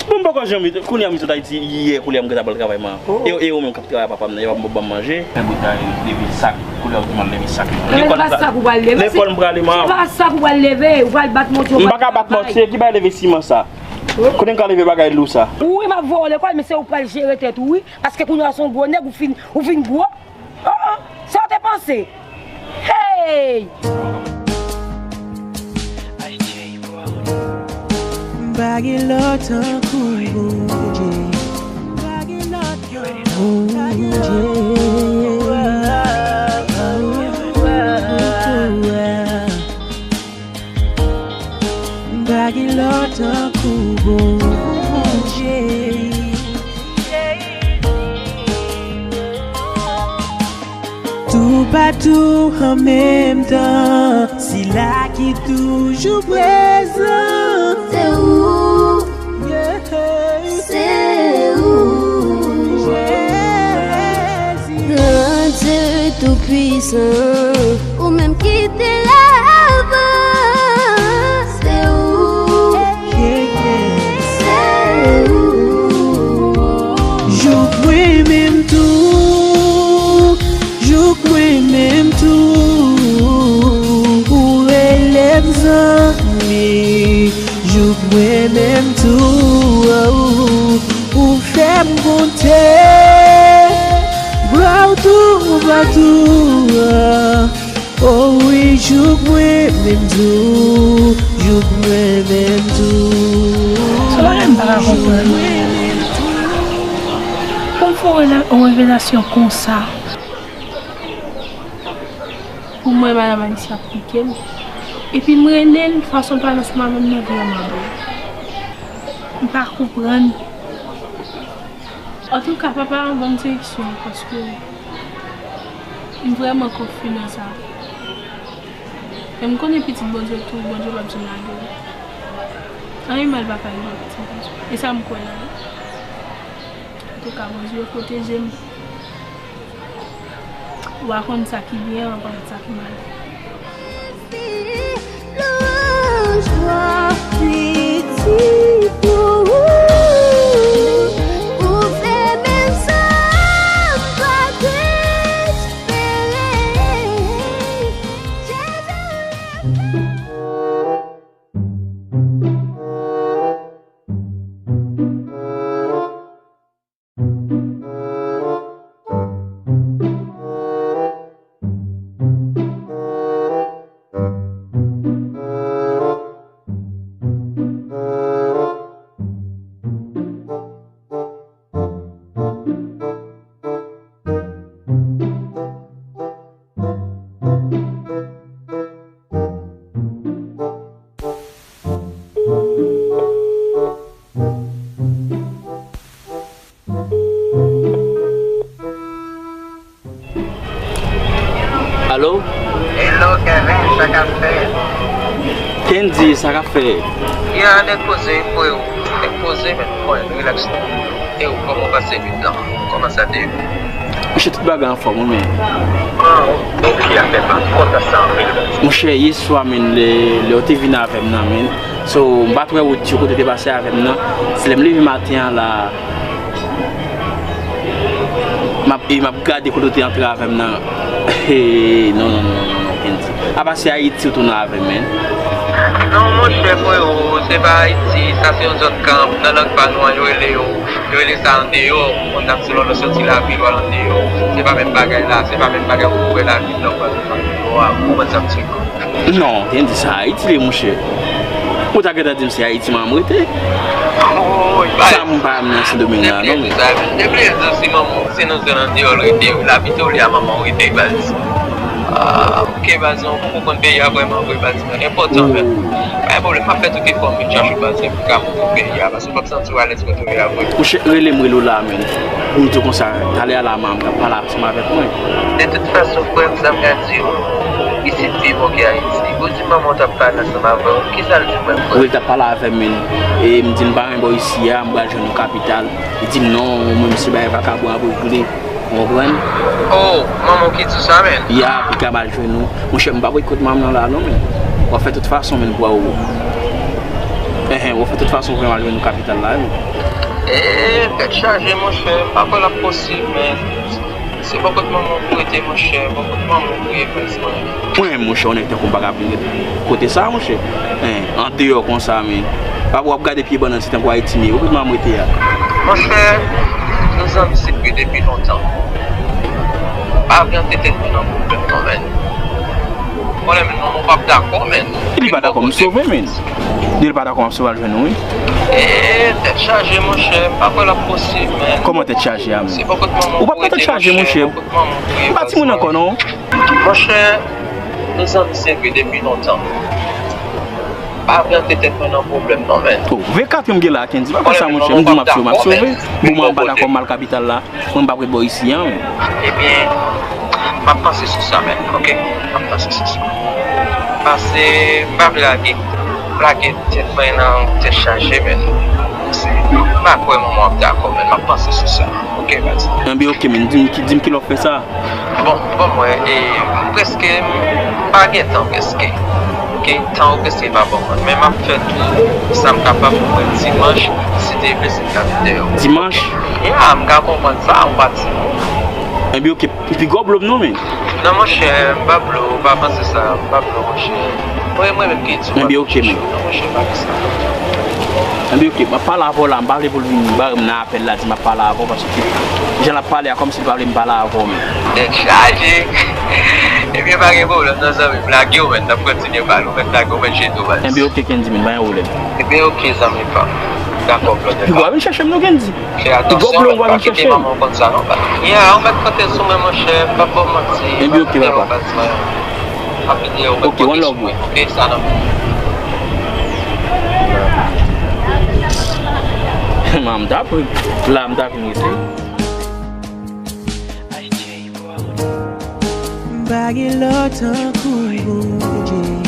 Bon, m poko janm, kounye a m sot Ayiti, yè kounye a m gentan pral travay, man. E, e ou menm k ap travay a papa m nan, yo p ap ban m manje. Fè bout la, leve sak, kounye a ou di m al leve sak. Lekòl m pra-, lekòl m prale, man. Se pa sak ou pral leve, ou pral bat mòtye, ou pral travay. M pa ka bat mòtye, ki bay leve siman sa? Kote m ka leve bagay lou sa? Wi, m ap voye w lekòl, men se ou pral jere tèt ou, wi. Paske kounye a w se yon gwo nèg, ou fin, ou fin gwo. Oh, oh, sa w te panse? Hey! M pa gen lòt tankou Bondye. M pa gen lòt tankou Bondye. M pa gen lòt tankou Bondye. Toupatou an menm tan, sila ki toujou prezan. Se ou, yeah, se ou, Jezi. Gran Dye Toupwisan, ou menm ki te la avan. Se ou, se ou. Jouk mwen menm tou, jouk mwen menm tou, ou rele m zanmi. Jouk mwen menm tou, ou fè m konte. Glwa w toupatou. O wi, jouk mwen menm tou, jouk mwen menm tou. Se yon bagay m pa ka konprann. Pou m fè yon rela-, yon revelasyon konsa, pou mwen, madanm Alicia ap pike m. Epi m rele l, fason l pale ansanm avè m nan vrèman bèl. M pa konprann. Antouka, papa an ban m direksyon, paske m vrèman konfime nan sa. E m konnen pitit Bondye tou, Bondye p ap janm lage w. Anyen mal pa ka rive pitit Bondye. E sa m kwè la wi. Antouka, Bondye pwoteje m. Ou a konn sa ki byen, ou a konn sa ki mal. Lwanj, glwa, piti pou ou. Ou fè menm sa m pa t espere. Jezi, ou Alo? Hello, Kevin, sa k ap fèt? Kendy, sa k ap fèt? Ya, nèg poze wi, freo. Nèg poze, men, mwen, relax. E ou, kòman w pase nuit lan? Kòman sa te ye? Monchè, tout bagay anfòm, wi, men. Ah, ok, afè pa kontan sa anpil. Monchè, yè swa, men, lè, lè w te vin avè m nan, men. So, m pa t wè wout yo kote w te pase avè m nan. Se lè m leve maten an la, m ap, e m ap gade kote w te antre avè m nan. Hey, non, non, non, non, non, Kendy. Apa se Ayiti w tounen avè m, men? Non, monchè, freo, se pa Ayiti. Sa se yon zòn kanp. Nan lang pa nou an, yo rele yo, yo rele sa andeyò. Moun k ap sou lòlò soti lavil, w al andeyò. Se pa menm bagay la. Se pa menm bagay ou wè lavil la, w al andeyò a. Ou konprann sa m di? Non, Kendy, sa Ayiti li ye, monchè. Ou ta gentan di m se Ayiti manman m rete. Sa m pa nan Sendomeng la, non. Depi sa, depi sa, si manman w, se nan zòn andeyò l rete, l abite w li a manman w rete, baz. Ah, ok, baz, ou poko konn peyi a vrèman vre, baz, mwen. Enpòtan, men. Pa gen pwoblèm, m ap fè tout efò m vin chache w, baz, pou m ka montre w peyi a, paske w p ap santi w alèz kote w ye a vre. Monchè, rele m, rele w la, men. Pou m di w konsa, talè a la, manman m t ap pale ansanm avèk mwen. De tout fason, frè m, sa m ka di w, isit pi bon ke Ayiti. Ou di manman w t ap pale ansanm avè w, kisa l di w menm, frè? Wi, l t ap pale avè m, men. E m di l m pa renmen bò isi a, m pral jwenn yon kapital. Li di m non, ou menm se bagay vakabon ap regle. Ou konprann? Oh, manman w ki di w sa, men? Ya, pou ka m al jwenn ou. Monchè, m p ap ret kot manman w la non, men. W ap fè tout fason, men, pou w. Enhen, w ap fè tout fason pou m al jwenn ou kapital la, men. Eh, tèt chaje, monchè. M pa kwè l ap posib, men. Se bò kot manman w pou rete, monchè. Bò kot manman w pou ye, frè m. Mwen menm, monchè, onèt tankou m pa ka vin ret kote sa, monchè. Hein, andeyò konsa, men. Pa w ap gade pye bannann, se tankou Ayiti m ye. Ou kote m rete a? Monchè, nou zanmi se vre depi lontan. Pa vle antre tèt nou nan pwoblèm non, men. Pwoblèm non, mwen p ap dakò, men. Epi pa dakò, m sove, men. Depi l pa dakò, m ap sove al jwenn ou, wi. E, tèt chaje, monchè. M pa kwè l ap posib, men. Kòman tèt chaje a, men? Ou p ap nan tèt chaje, monchè. M pa timoun ankò, non. Monchè, nou zanmi se vre depi lontan. Pa vle antre tèt mwen nan pwoblèm non, men. Oh, venkat m gen la, Kendy. Pa fè sa, monchè. M di m ap sove, m ap sove. Bon, mwen m pa dakò m al kapital la. Mwen m p ap ret bò isi a, men. Ebyen, m ap panse sou sa, men. Ok? M ap panse sou sa. Paske m pa vle lage, lage tèt mwen nan tèt chaje, men. M pa kwè manman w ap dakò, men. M ap panse sou sa. Ok, baz. Enben, ok, men. Di m ki, di m ki lè w ap fè sa. Bon, bon, mwen, e, prèske, m pa gen tan, prèske. Ok, tan ou prèske pa ban mwen. Men m ap fè tou sa m kapab pou mwen dimanch, si Dye vle, si m ka vin dèyè w. Dimanch? Ya, m ka konprann sa, ou pa timoun. Enben, ok, pi gwo blo m non, men. Non, monchè, m pa blo, ou pa panse sa, m pa blo, monchè. Mwen, mwen menm ki di w. Enben, ok, men. Non, monchè, pa di sa. Enben, ok, m ap pale avè w la, m pa vle pou l vin bare m nan apèl la, di m ap pale avè w, paske jan l ap pale a, kòmsi l pa vle m pale avè w, men. Tèt chaje! Ebyen, pa gen pwoblèm, non, zanmi m, lage w, men, n ap kontinye pale, ou mèt lage w, mèt jete w, baz. Enben, ok, Kendy, men, pa gen pwoblèm. Ebyen, ok, zanmi pa m. Dakò, brother. Pi gwo a vin chèche m, non, Kendy. Fè atansyon, men, pa kite manman w konn sa, non, baz. Ya, ou mèt konte sou mwen, monchè, m p ap ba w manti. Enben, ok, papa. Ap vin dèyè w, mèt konte sou mwen. Ok, one love, bro. Ok, sa nan men w. Man, m t ap ri. La, m t ap vin rete. M pa gen lòt tankou Bondye.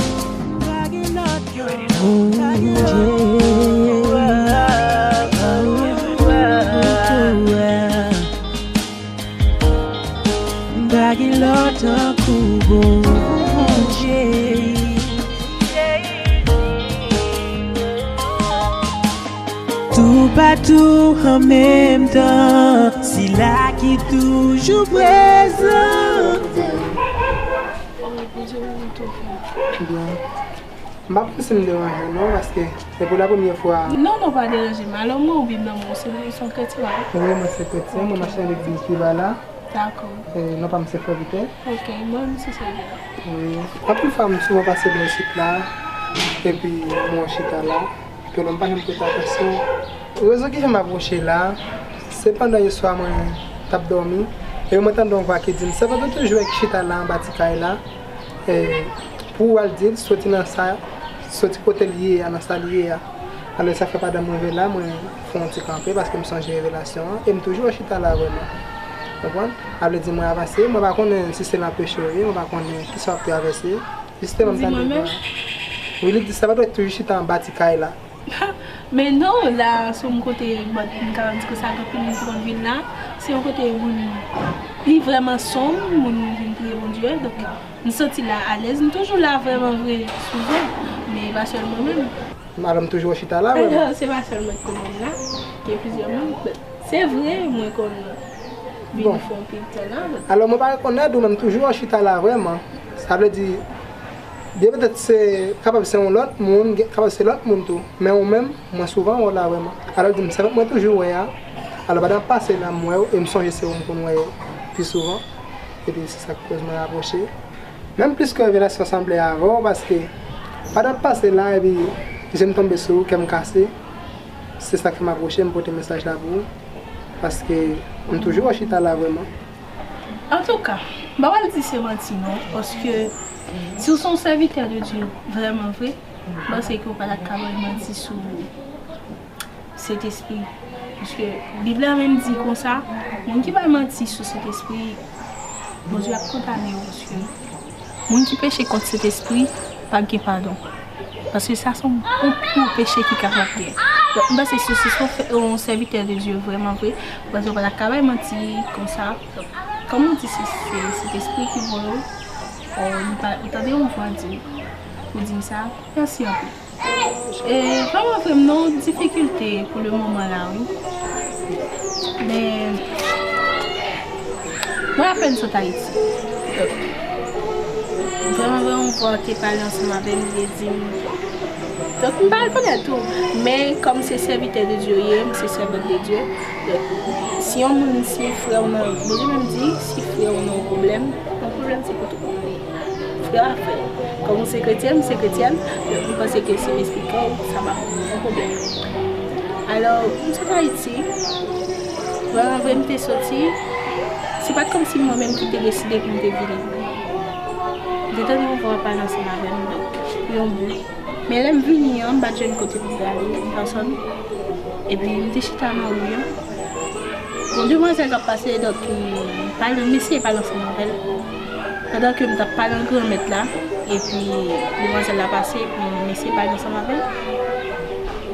M pa gen lòt tankou Bondye. M pa gen lòt tankou Bondye. Toupatou an menm tan, sila ki toujou prezan. Byen. M pa panse m deranje w non, paske se pou la premyè fwa. Non, non, pa deranje m. Alò, mwen oubyen m nan mwen, se, se yon kretyen, wi. Wi, mwen se kretyen, mwen mache avèk Bib ki ba la. Dakò. E, non pa m se frè Pitè. Ok, mwen, m se sè Pitè. Wi. Anpil fwa, m souvan pase bò isit la, epi mwen chita la. Ke lè m pa janm prete atansyon. Rezon ki fè m apwoche la, se pandan yè swa mwen t ap dòmi, e mwen tande yon vwa ki di m, Sèvant ou toujou wè ki chita la anba ti kay la, e pou w al di l, soti nan sa, soti kote l ye a, nan sa l ye a. Alò, sa fè pandan mwen rive la, mwen fè yon ti kanpe, paske m sonje revelasyon an, e m toujou wè chita la vrèman. Konprann? Sa vle di mwen avanse, mwen pa konnen si se l anpeche w ye, mwen pa konnen kisa w ap travèse. Jisteman, m tande vwa. Wi, li di, Sèvant ou toujou chita anba ti kay la. Men non, la, se yon kote, bon, m ka di ke sa gen anpil moun ki konn vin la. Se yon kote moun, li vrèman sonm, moun vin priye Bondye. Donk, m santi la alèz. M toujou la vrèman vre, souvan. Men e pa sèl mwen menm. Alò, m toujou chita la, vrèman. Non, se pa sèl mwen ki konn vin la. Gen plizyè moun. Se vre, mwen konn vin fè yon pil tan la. Alò, mwen pa rekonèt ou, men m toujou chita la, vrèman. Sa vle di, byen petèt se, kapab se yon lòt moun, gen, kapab se lòt moun tou. Men ou menm, mwen souvan wè w la vrèman. Alò, di m, sèvant mwen toujou wè a. Alò, pandan m pase la, m wè w, e m sonje se ou m konn wè pi souvan. Epi se sa k koz mwen apwoche. Menm plis ke revelasyon sanble avè w, paske pandan m pase la, epi je m tonbe sou ou, kè m kase. Se sa k fè m apwoche, m pote mesaj la pou ou. Paske m toujou wè w chita la vrèman. Antouka, M pa pral di se manti non, paske si w se yon sèvitè de Dye vrèman vre, m panse ke w pa ta ka bay manti sou Sentespri. Paske Bib la menm di konsa, moun ki bay manti sou Sentespri, Bondye ap kondane yo, paske moun ki peche kont Sentespri p ap gen padon. Paske sa se yon, yon pi gwo peche ki kapab gen. Donk, m panse si, si se yon fè- yon sèvitè de Dye vrèman vre, m panse w pa ta ka bay manti konsa. Donk, kòm ou di se, se Sentespri ki voye w, ou, ou tande yon vwa di w, ou di m sa, mèsi anpil. E, vrèman vre, m nan yon difikilte pou le moman la, wi. Men, mwen apèn sot Ayiti. Donk, vrèman vre, yon vwa te pale ansanm avè m, li te di m. Donk, m pa rekonèt tou. Men, kòm se sèvitè de Dye w ye, m se sèvant de Dye. Donk, si yon moun, si frè w nan, Bondye menm di, si frè w nan yon pwoblèm, yon pwoblèm se pou tout moun li ye. Frè a frè. Kòm ou se kretyèn, m se kretyèn, donk m panse ke si m esplike w, sa pa yon pwoblèm. Alò, m sot Ayiti, vrèman vre, m te soti, se pa t kòmsi mwen menm ki te deside pou m te vini. M te tande yon vwa pale ansanm avè m, donk, pou yon bout. Men lè m vini an, m pa t jwenn kote pou m prale, m pèsòn. Epi m te chita nan ri an. Yon demwazèl k ap pase, donk, m pale, m eseye pale ansanm avè l. Pandan ke m t ap pale an granmèt la, epi demwazèl la pase, epi m eseye pale ansanm avè l.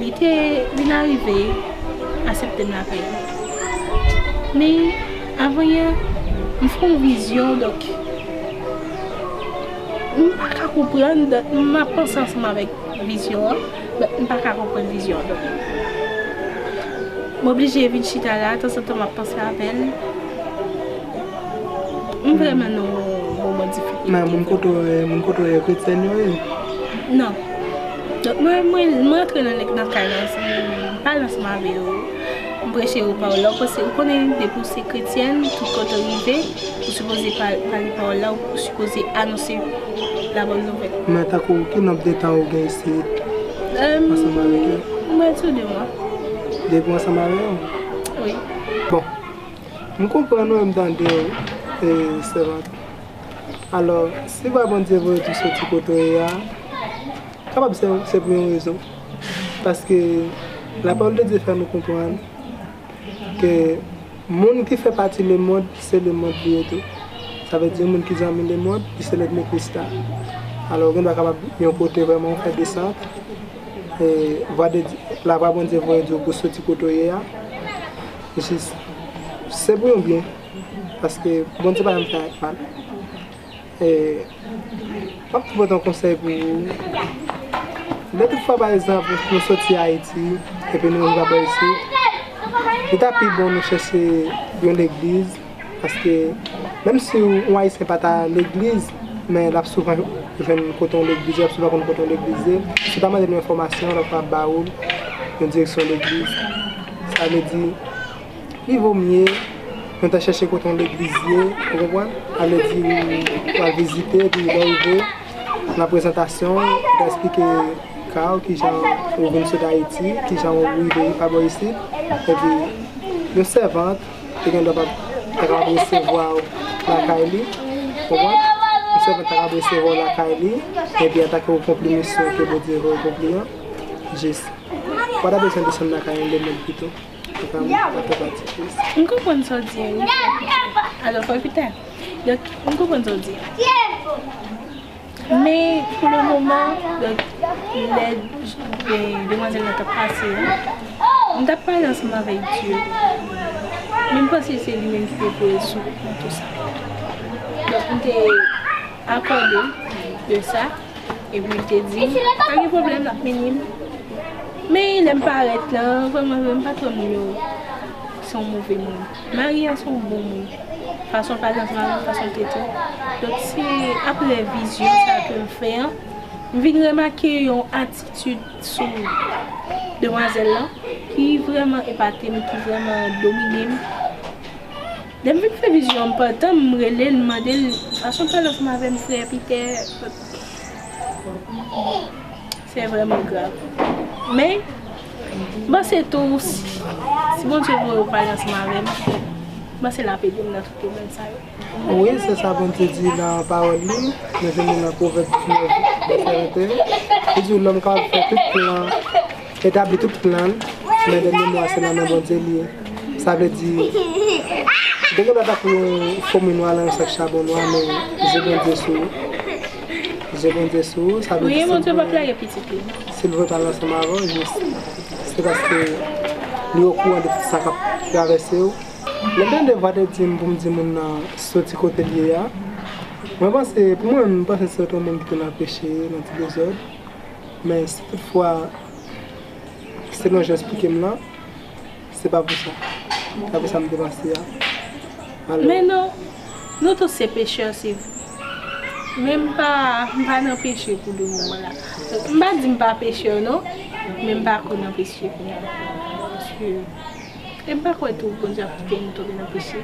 Li te vin arive asepte m lakay li. Men, avan yè, m fè yon vizyon, donk, m pa ka konprann, donk, m ap panse ansanm avèk vizyon an, men m pa ka konprann vizyon an. Donk, m oblije vin chita la, tanzantan m ap panse avè l. M vrèman nan yon moman difikilte. Men moun kote w ye, moun kote w ye, kretyèn yo ye? Non. Donk, mwen, mwen, mwen antre nan, nan kay la, m pale ansanm avè yo. M preche yo pawòl la, ou konnen, ou konnen depi w se kretyèn, tout kote w rive, ou sipoze pa- pale pawòl la, ou sipoze anonse la bòn nouvèl. Men tankou ki nonb de tan ou gen isit ansanm avèk yo? Mwen tou de mwa. Depi w ansanm avè yo? Wi. Bon, m konprann ou, m tande w, e, sèvant. Alò, si vwa Bondye voye w soti kote w ye a, kapab se, se pou yon rezon. Paske lapawòl de Dye fè nou konprann ke moun ki fè pati lemonn, se lemonn li ye tou. Sa vle di, yon moun ki zanmi lemonn, li se lènmi Kris la. Alò, ou gen dwa kapab yon kote vrèman ou fè desant, e, vwa de Dye, lavwa Bondye voye di w pou soti kote w ye a, jis, se pou yon byen, paske Bondye pa janm fè ak mal. E, m ap tou pote yon konsèy pou ou. Lè tout fwa, pa egzanp, nou soti Ayiti, epi nou rive bò isit, li ta pi bon nou chèche yon legliz, paske menm si yon Ayisyen pa ta legliz, men l ap souvan jwenn kote yon legliz ye, l ap souvan konn kote yon legliz ye. Si w ta mande l yon enfòmasyon, l ap kapab ba ou l yon direksyon legliz. Sa vle di, li vo mye nou ta chèche kote yon legliz ye, ou konprann? Ale di ou al vizite, epi lè w rive, nan prezantasyon, ou ta eksplike ka w, kijan ou vin sot Ayiti, kijan ou rive pa bò isit, epi yon sèvant te gen dwa pa, ta kapab resevwa w lakay li, ou konprann? Yon sèvant ta kapab resevwa w lakay li, epi antanke ou konpli misyon ke Bondye voye w konpli an, jis, ou pa ta bezwen desann lakay yon lemonn pito. M konprann sa w di a, wi, frè Pita. Alò, frè Pita, donk, m konprann sa w di a. Men, pou le moman, donk, lè, e, demwazèl la t ap pase a, m t ap pale ansanm avèk Dye. Men m panse se li menm ki te voye l sou mwen tou sa. Donk, m te akòde de sa. Epi l te di, pa gen pwoblèm, l ap mennen m. Men lè m parèt la, vrèman vre, m pa t wè moun yo se yon move moun. Mari a se yon bon moun. Fason l pale ansanm avè m, fason l trete m. Donk, se aprè vizyon sa ke m fè an, m vin remake yon atitid sou demwazèl lan ki vrèman epate m, ki vrèman domine m. Lè m vin fè vizyon an, m pantan, m rele l, m mande l, fason l pale ansanm avè m, frè Pitè, se vrèman grav. Men, m panse tou, si, si Bondye voye w pale ansanm avè m, Panse l ap ede m nan tout pwoblèm sa yo. Wi, se sa Bondye di nan pawòl li. Nou jwenn li nan Pwovèb disnèf, vèsè venteyen. Li di, lòm kapab fè tout plan, etabli tout plan l, men dènye mo a se nan men Bondye li ye. Sa vle di, li te gen dwa ta kou yon fo mi nwa nan yon sak chabon nwa, men je Bondye sou ou. Je Bondye sou ou, sa vle di, si l vle, si l vle pale ansanm avè w, jis, se paske li okouran de tout sa k ap travèse w. Lè m tande vwa te di m pou m di moun nan soti kote l ye a, mwen panse, pou mwen, m panse se yon moun ki te nan peche, nan ti dezòd. Men si toutfwa se nan jan esplike m nan, se pa pou sa. Se pa pou sa m te panse a. Alò, men non, nou tout se pechè, se vre. Men m pa, m pa nan peche pou le moman la. M pa di m pa pechè, non, men m pa ko nan peche kounye a. Paske E m pa kwè tou Bondye ap kite nou tonbe nan peche.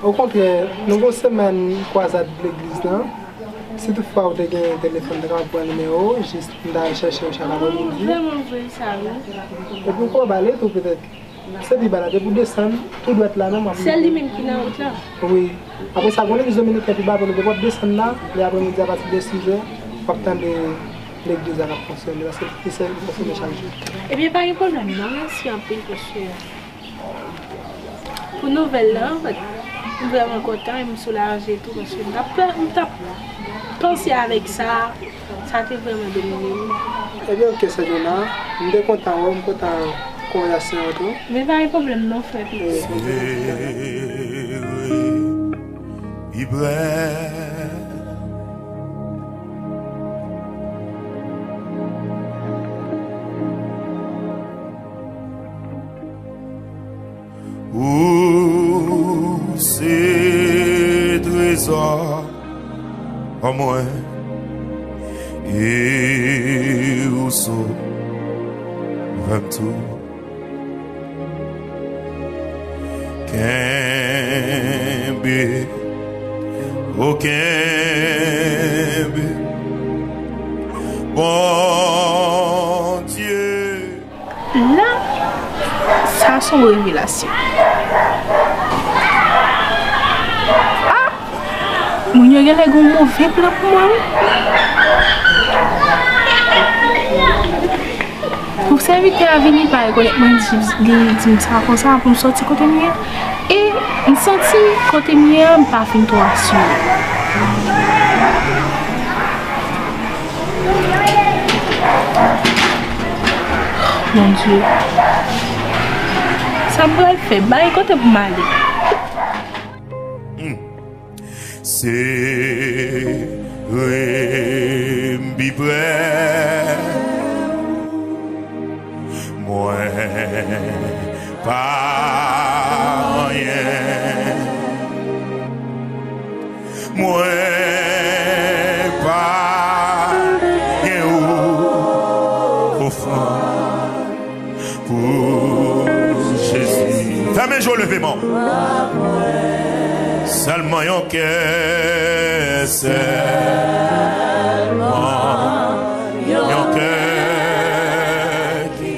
Okontrè, nou gon semèn kwazad legliz lan. Si toutfwa ou te gen telefòn, m ta kapab pran nimewo w, jis m ta al chèche w chak aprèmidi. Vrèman vre sa, wi. Epi ou ka bale tou petèt. Se pi ba la, depi w desann, tou dwèt la menm, w ap rive. Sèl li menm ki nan wout la. Wi. Apre sa, gon legliz dominiken pi ba, depi w ap desann la, lè aprèmidi a pati de sizè, w ap tande legliz la k ap fonksyone, paske li se, li fonksyone chak jou. Ebyen, pa gen pwoblèm non, mèsi anpil, paske pou nouvèl la, an fèt, m vrèman kontan e m soulaje tou, paske m t ap pè, m t ap panse avèk sa, sa te vrèman domine m. Ebyen, oke, sè Jona, m te kontan wè w, m kontan konvèsasyon an tou. Men pa gen pwoblèm non, frè Pete. Wi. Sere pi prè. Ou se trezò an mwen, e ou sovè m tou. Kenbe, o kenbe, Bondye. La, sa se yon revelasyon. Ah! Moun yo genlè gen yon move plan pou mwen, wi. Pou sèvitè a vini, pa rekonèt mwen, li di m sa konsa pou m sòti kote m ye a. E m santi kote m ye a, m pa fin twò asire. Bondye, sa m pral fè? Bay kote pou m ale. Hmm. Sere m pi prè. Mwen pa anyen. Mwen pa gen ou ofrann pou Jezi. Fèmen je w, leve men w. Sèlman yon kè, sèlman yon kè ki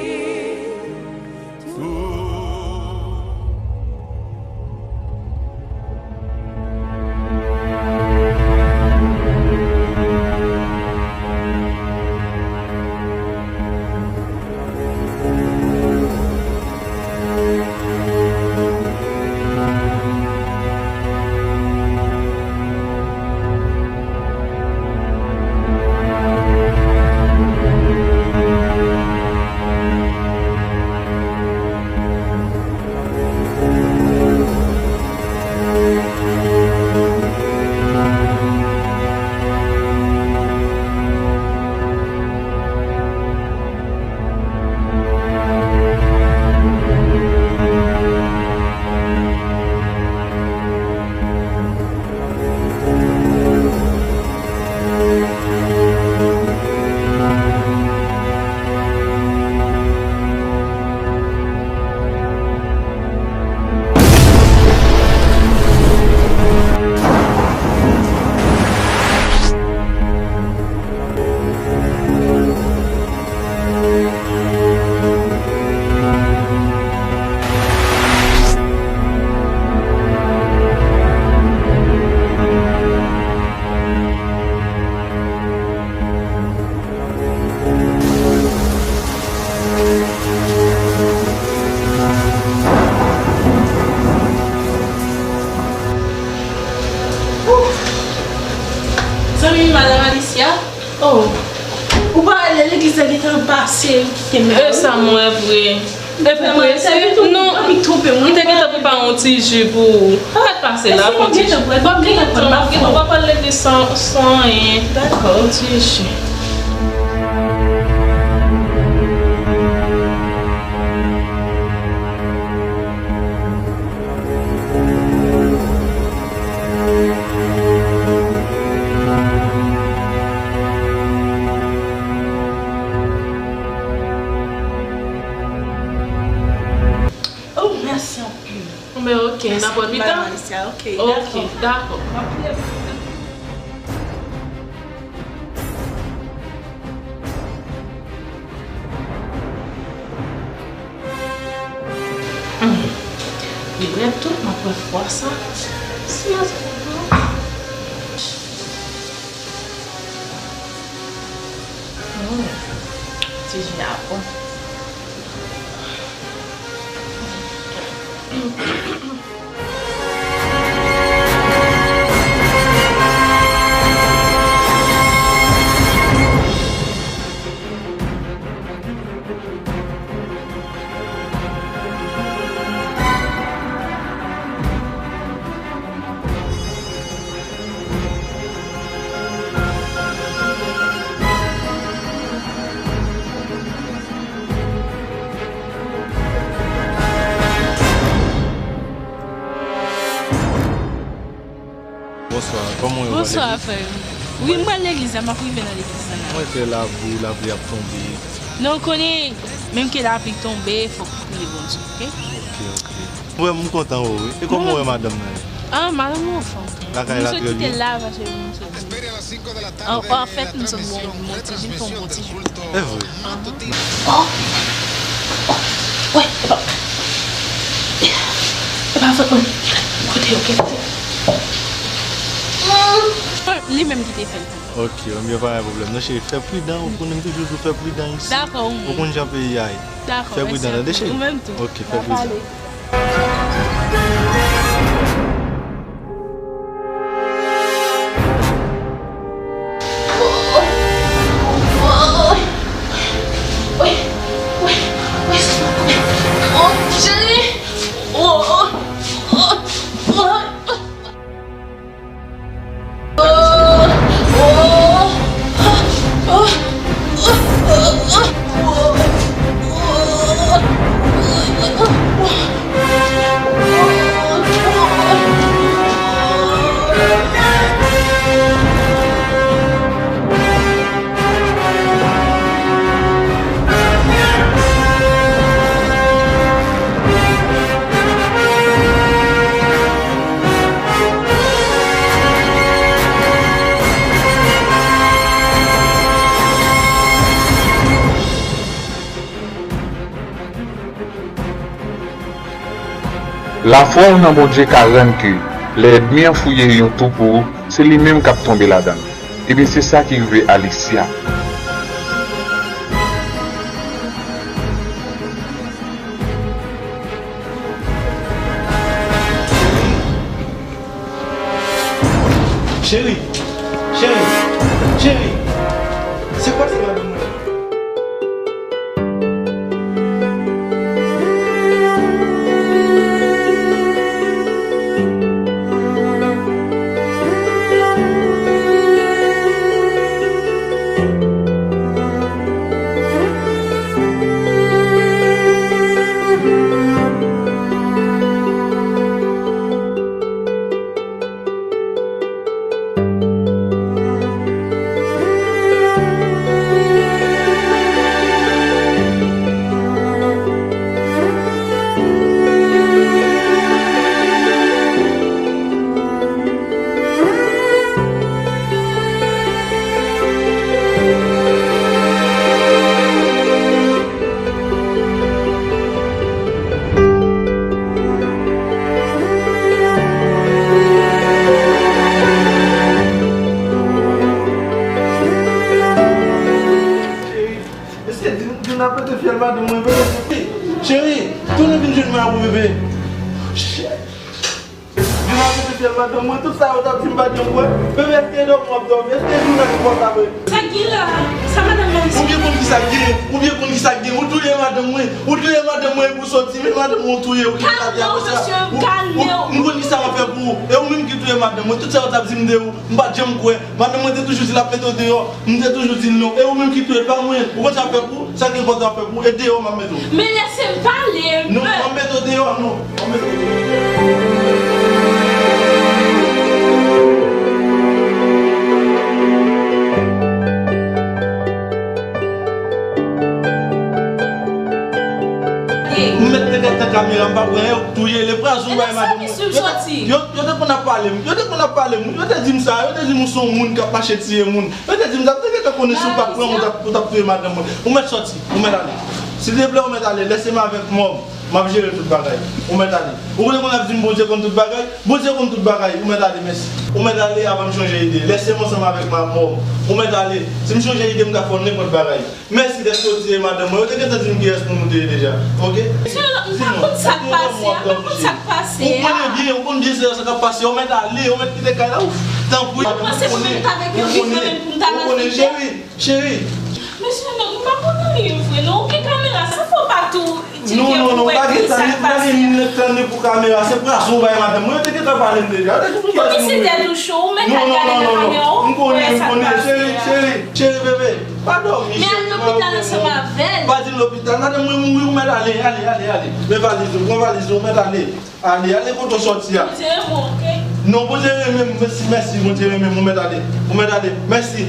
Se li ki te mete. E sa m wè vre. Epi vre, se non, m te gentan prepare yon ti ji pou ou. Ou mèt pase la, kontinye. Bon, m gentan pran, m ap pran legliz san, san anyen. Dakò. Yon ti ji. Oh, mèsi anpil. Men ok, n ap wè pita. Mèsi anpil, Alicia. Ok, dakò. Ok, dakò. M ap priye pou ou. Hmm. Li rèd tou, m ap wè fwa sa. Si mwen se kontan. Hmm. Ti ji a bon. Bonswa, kòman w ye? Bonswa, frè m. Wi, m pral legliz la, m ap rive nan legliz la. Mwen fè labou, lapli ap tonbe. Non, w konnen, menm ke lapli tonbe, fòk ou priye Bondye, ok? Ok, ok. Mwen, m kontan wè w, wi. E kòman w wè madanm nan ye? Ah, madanm mwen anfòm. Lakay la trè byen? M sot kite l la, paske m sot An, anfèt, m sot bon, bon ti ji, m fè yon bon ti ji. E vre? Oh! Oh! Wè, e pa, e pa fòt mwen. Kote yo, kote yo? Li menm ki te fè l pou mwen. Ok, ebyen pa gen pwoblèm. Non, cheri, fè pridan, ou konnen m toujou di w fè pridan isi. Dakò, ou menm. Ou konn jan peyi a ye. Dakò, mèsi anpil. Fè pridan, tande, cheri? Ou menm tou. Ok, fè pridan. N a pale. Lafwa w nan Bondye ka rann ke lè ènmi an fouye yon twou pou ou, se li menm k ap tonbe ladan l. Ebyen, se sa ki rive Alicia. Cheri, cheri, cheri, se kwa se madanm mwen? Cheri, èske Djuna pete fyèl madanm mwen, bebe? Cheri, tounen vin jwenn mwen avè w, bebe. Djuna pete fyèl madanm mwen, tout sa yo t ap di m pa janm kwè. Bebe, èske e dòmi w ap dòmi? Èske Djuna ki fè w sa vre? Sa Sa ki la? Sa madanm mwen? Ou byen konn ki sa k gen? Ou byen konn ki sa k gen? Ou touye madanm mwen. Ou touye madanm mwen pou sòti. Men madanm mwen ou touye. Ou kite lavi a konsa. Kalme w, mesye, kalme w. M konn ki sa m ap fè pou ou. E ou menm ki touye madanm mwen. Tout sa yo t ap di m de ou, m pa t janm kwè. Madanm mwen te toujou di l ap mete w deyò. M te toujou di l non. E ou menm ki touye l, pa mwen. Ou konn sa m ap fè pou ou? Sa ki enpòtan m ap fè pou ou. E deyò m ap mete w. Men lese m pale. Non, m ap mete w deyò, non. M ap mete w deyò. M mèt te gade nan kamera, m pa wè yo touye, le prazon bay madanm mwen. Yo te, yo, yo te konn ap pale m, yo te konn ap pale m, yo te di m sa, yo te di m ou se yon moun k ap mache tiye moun. Yo te di m sa, m te gentan konnen si w pa t pran m, ou t ap, ou t ap touye madanm mwen. Ou mèt sòti, ou mèt ale. Silvouplè, ou mèt ale, lèse m avèk mò m. M ap jere tout bagay. Ou mèt ale. Ou konnen moun ap di m Bondye konn tout bagay? Bondye konn tout bagay. Ou mèt ale, mèsi. Ou mèt ale avan m chanje ide. Lèse m ansanm avèk ma mò m. Ou mèt ale. Si m chanje ide, m ka fè w nenpòt bagay. Mèsi dèske w tiye madanm mwen. Yo te gentan di m kiyès moun ou te ye deja. Oke? Di non. M pa konn sa k pase a. M pa konn sa k pase a. Ou konnen byen, ou konn byen se sa k ap pase. Ou mèt ale, ou mèt kite kay la. Ouf, tanpri. Ou panse pou m t avèk yon vit mwen menm pou m ta nan vit la? Cheri, cheri. Mesye, non, m pa konn anyen vre, non. Ou gen kamera, sa fè w pa tou tcheke pou wè ki sa k pase a? Non, non, non, pa gen tan ni pou kamera, se prazon w bay madanm mwen. Yo te gentan pale m deja. Yo te gentan pale m deja. Poukisa tèt ou cho, ou mèt al gade nan kamera, ou wè sa k pase a. M konnen, m konnen, cheri, cheri, cheri, bebe. Pa dòmi, cheri. Men al lopital ansanm avè l. Pa di l lopital. Madanm mwen mouri, ou mèt ale, ale, ale, ale. Men valiz ou, pran valiz ou, ou mèt ale. Ale, ale kote w sòti a. Bondye renmen w, oke? Non, Bondye renmen m, mèsi, mèsi, Bondye renmen m, ou mèt ale. Ou mèt ale, mèsi.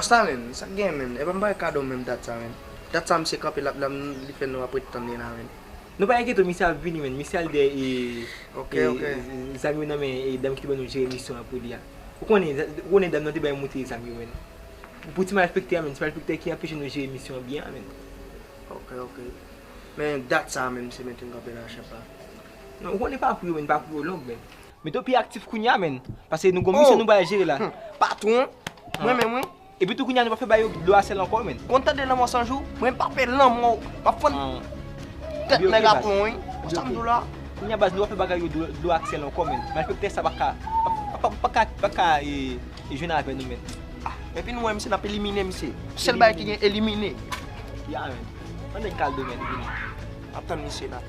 Bòs la, men, sa k gen, men? Epa m pa wè kado menm dat sa, men. Dat sa, misye kanpe l ap la, li fè nou ap ret tann li la, men. Nou pa enkyete w, misye ap vini, men. Misye al dèyè, e, e, e, zam yo nan men, e, dam ki te ban nou jere misyon an pou li a. Ou konnen, ou konnen dam nan te bay moute zam yo, men. Pou ti malfektè a, men. Ti malfektè ki anpeche nou jere misyon an byen an, men. Ok, ok. Men dat sa, men, misye mete n kanpe nan chèf la. Non, ou konnen pakou yo, men, pakou yo long, men. Mete w pi aktif kounye a, men. Paske nou gon misyon nou pral jere la. Hmm. Patwon, mwen menm, wi. Epi tou kounye a nou pa fè ba yo dlo a sèl ankò, men. Konn tande lanmò san jou, mwen pa fè lanmò, m ap fann tèt nèg a plon, wi. Ou sa m di w la? Kounye a baz nou pa fè bagay yo dlo, dlo ak sèl ankò, men. Malfektè sa pa ka, pa, pa, pa ka, pa ka, e, e jwenn avè nou, men. Ah, epi nou wè misye, n ap elimine misye. Sèl bagay ki gen, elimine. Ya, men. Ann nèg kaldo, men, vini. Ap tann misye la.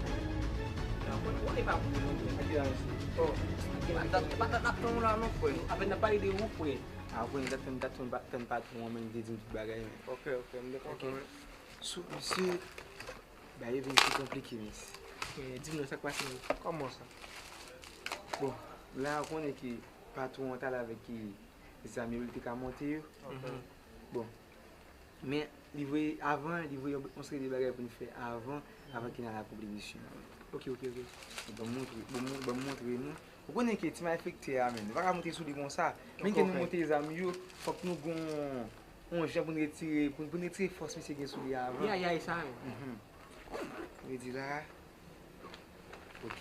Nan, ou, ou ne pa pou nou, men, sa ki la, mesye. Oh. E pa dat, e pa dat n ap tann ou la, non, frè. Apèn n ap pale de ou, frè. A, frè, dat fè m, dat fè m pa, fè m patwon an, men, li te di m tout bagay, men. Ok, ok, m te kontan, men. Sou, mesye, bagay yo vin pi konplike, mesye. Eh, di m non, sa k pase, men? Kòman sa? Bon, la, ou konnen ke patwon an t ale avèk ki zam yo li te ka monte yo. Ok. Bon, men li voye avan, li voye yon, yon seri de bagay pou n fè avan, avan ke n al akonpli misyon an. Ok, ok, ok. Ban m montre, ban m, ban m montre nou. Ou konnen ke ti malfektè a, men, nou pa ka monte sou li konsa. Men ke nou monte zam yo, fòk nou gon yon jan pou n retire, pou, pou n retire fòs misye gen sou li avan. Ya, ya, e sa, men. Mhm. Vle di la, ok.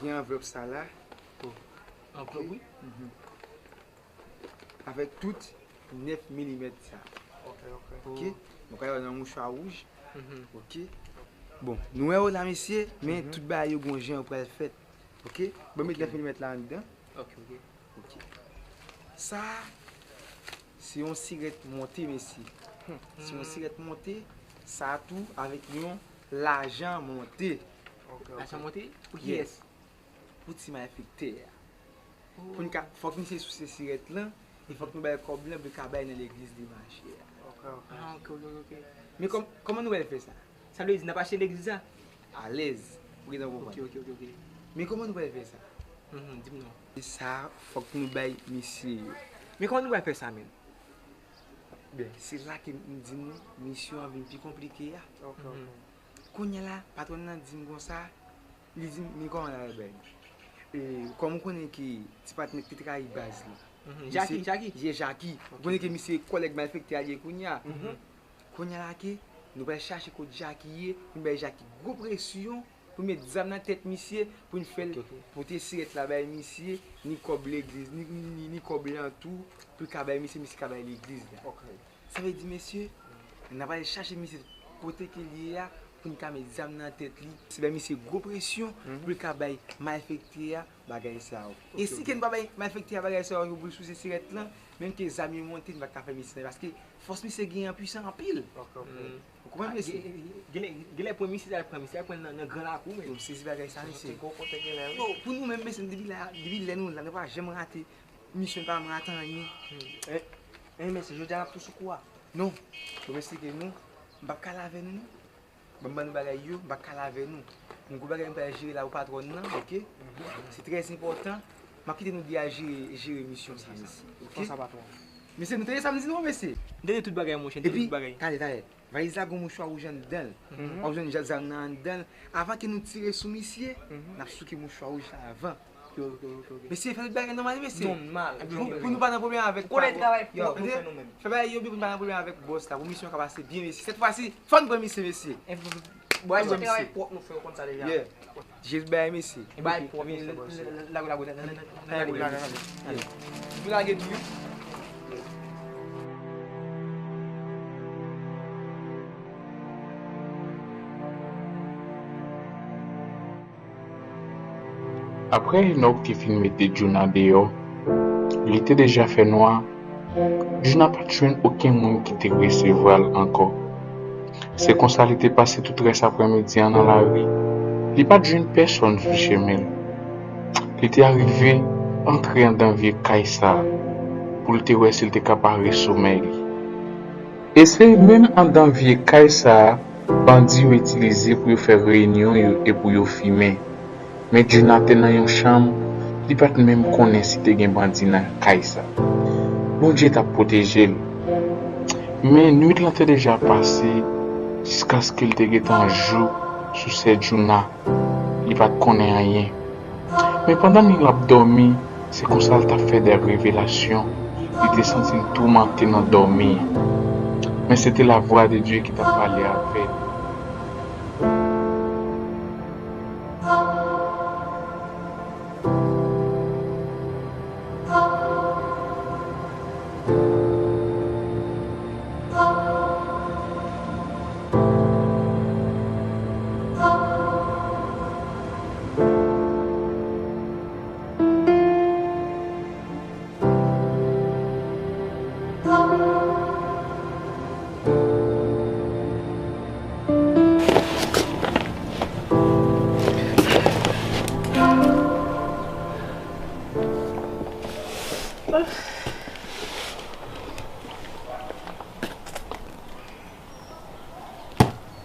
Gen anvlòp sa la. Oh. Anvlòp, wi. Mhm. Avèk tout nèf milimèt sa. Ok, ok. Ok? Nou ka wè nan mouchwa wouj. Mhm. Ok? Bon, nou wè yo la, mesye, men mhm, tout bagay yo gon jan yo pral fèt. Ok? Bon, met ok, nan filimèt la anndan. Ok, ok. Ok. Sa, se yon sirèt monte, mesye. Hmm. Se yon sirèt monte, sa tou avèk yon lajan monte. Ok, ok. Lajan monte? Pou kiyès? Pou ti malfektè a. Oh. Pou n ka, fòk misye souse sirèt lan, e fòk nou bay kòb lan pou l ka bay nan legliz li mache a. Ok, ok. Ah, ok, ok, ok. Men kòm, kòman nou pral fè sa? Sa vle di, n ap achte legliz la? Alèz, ou gentan konprann. Ok, ok, ok, ok. Men kòman nou pral fè sa? Mhm, di m non. E sa, fòk nou bay misye yo. Men kòman nou pral fè sa menm? Ben, se la ke m di nou, misyon an vin pi konplike a. Ok, ok. Mhm. Kounye a la, patwòn nan di m konsa, li di m, men kòman n a pral bay li? E, kòm ou konnen ke ti patnè k te trayi baz li. Mhm. Jaki, Jaki? Ye Jaki. Ok. Ou konnen ke misye kòlèg malfektè a ye kounye a. Mhm. Kounye a la ke nou pral chache kot Jaki ye, pou n bay Jaki gwo presyon, pou n met zam nan tèt misye, pou n fè l ok, ok, pote sirèt la bay misye, ni kòb legliz, ni, ni, ni, ni kòb lan tou, pou l ka bay misye, misye ka bay legliz la. Ok. Sa vle di, mesye, n ap ale chache misye kote ke l ye a, pou n ka met zam nan tèt li. Se bay misye gwo presyon, mhm, pou l ka bay malfektè a bagay sa yo. E ok, si ok, ke n pa bay malfektè a bagay sa yo pou l souse sirèt lan, menm ke zam yo monte, n pa ka fè misye anyen, paske fòs misye genyen an pwisan anpil. Ok, ok. Mm. Ou konprann, mesye? Gen, gen, genlè, genlè pran misye, al pran misye, al pran nan, nan gran lakou, men. Yo sezi bagay sa, mesye. Yo, pou nou menm, mesye, depi la, depi lè nou la, nou pa janm rate misyon, nou pa janm rate anyen. Hmm. Eh, eh, mesye, jodi a n ap tou sou kou a. Non. Yo, mesye, ke nou, m p ap kale avè nou, non. Ban m ban nou bagay yo, m p ap kale avè nou. Yon gwo bagay m pral jere la pou patwòn nan, ok? Mhm. Se trè enpòtan. M ap kite nou de a jere, jere misyon sa, mesye. Ok? Konsa, patwon. Mesye, nou tande sa m di nou, mesye? M tande tout bagay, monchè, m tande tout bagay. Epi, talè, talè. Valiz la gon mouchwa wouj anndan l. Mhm. W ap jwenn zam nan anndan l. Avan ke nou tire sou misye, mhm, n ap souke mouchwa wouj la avan. Ok, ok, ok, ok. Mesye, fè tout bagay nòmal, mesye. Nòmal. Pou, pou nou pa nan pwoblèm avèk... Ou konnen travay pwòp nou fè nou menm. Fè bagay yo byen pou nou pa nan pwoblèm avèk bòs la, pou misyon ka pase byen, mesye. Sèt fwa si, fò n pran misye, mesye. Bò, se travay pwòp nou fè, ou konn sa deja. Yeah. Jezi bay mesye. Bay pwòp nou fè, bò, se. Lago, lago, lago. Pou lage tou, wi. Apre Enòk te fin mete Djouna deyò, li te deja fè nwa, Djouna pa t jwenn okenn moun ki te resevwa l ankò. Se konsa li te pase tout rès aprèmidi an nan lari. Li pa t jwenn pèsonn sou chemen l. Li te arive antre anndan vye kay sa a pou l te wè si l te ka pare somèy li. E se menm anndan vye kay sa a bandi yo itilize pou yo fè reyinyon yo e pou yo fimen. Men Djouna te nan yon chanm, li pa t menm konnen si te gen bandi nan kay sa. Bondye t ap pwoteje l. Men nwit lan te deja pase, jiskaske l te gentan jou sou sè Djouna. Li pa t konnen anyen. Men pandan l ap dòmi, se konsa l t ap fè de revelasyon. Li te santi l toumante nan dòmi. Men se te lavwa de Dye ki t ap pale avè l.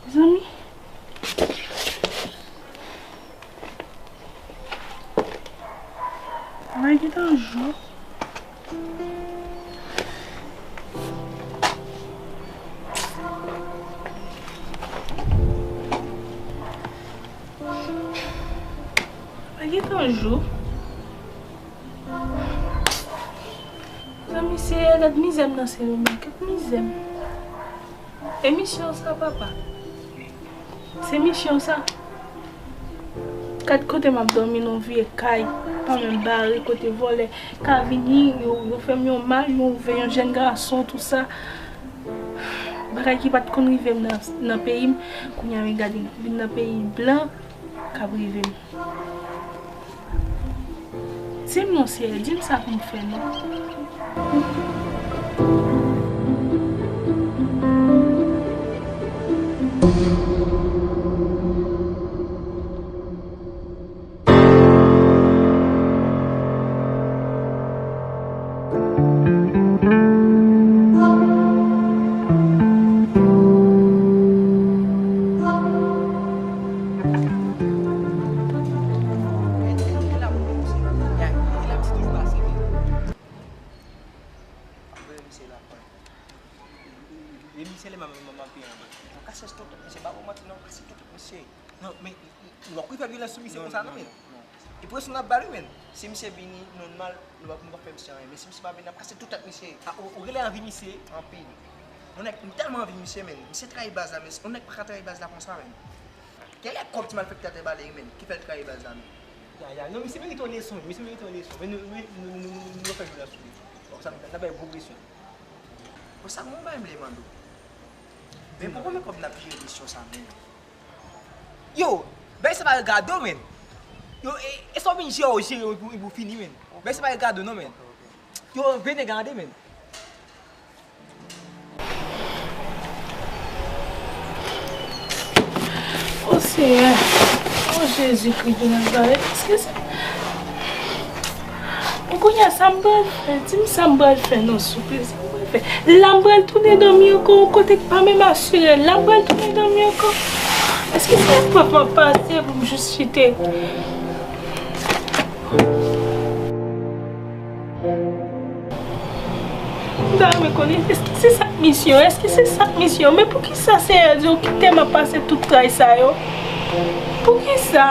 Mezanmi. Travay gentan jou. Travay gentan jou. Zanmi, Seyè, gad mizè m nan, Seyè, men gad mizè m. E misyon sa, papa? Se misyon sa? Gad kote m ap dòmi nan yon vye kay, pa menm bare, kote vòlè ka vini, yo, yo fè m yon mal, yo ouvè yon jèn gason, tou sa. Bagay ki pa t konn rive m nan, nan peyi m, kounye a m gade vin nan peyi blan k ap rive m. Di m non, Seyè, di m sa pou m fè non. Apre misye la pran. E misye li menm, menm, menm, menm, menm, menm, kase tout tèt misye, pa pou manti non, kase tout tèt misye. Non, men, w ap fè vyolans sou misye konsa non, men. Enpresyon n ap ba l wi, men. Si misye vini, nòmal, nou p ap, nou p ap fè misye anyen. Men si misye pa vini, n ap kase tout tèt misye. A, ou, ou genlè anvi misye? Anpil. Yon nèg, m tèlman anvi misye, men. Misye trayi baz la, men yon nèg pa ka trayi baz la konsa, men. Genlè kòb ti malfektè te ba li, men, ki fè l trayi baz la, men. Ya, ya, non, misye merite yon leson, wi, misye merite yon leson. Men nou, nou, nou, nou, nou, nou fè vyolans sou li. Bon, sa, n ap bay gwo presyon. Bon, sa, mwen, mwen, m le mande w. Men pou konbyen kòb n ap jere kesyon sa, men? Yo, bay sa pa gade w, men. Yo, e, e sa w vin jere, w jere, epi w fini, men. Bay sa pa gade w, non, men. Yo, vene gade, men. O Seyè, o Jezikri de Nazarèt, èske se... Bon, kounye a, sa m pral fè? Di m sa m pral fè, non, souple, sa m pral fè? La m pral tounen dòmi ankò, yon kote k pa menm asire, la m pral tounen dòmi ankò. Èske se eprèv m ap pase pou m jis chite? M ta renmen konnen, èske se sa k misyon? Èske se sa k misyon? Men poukisa Seyè di w kite m ap pase tout tray sa yo? Poukisa?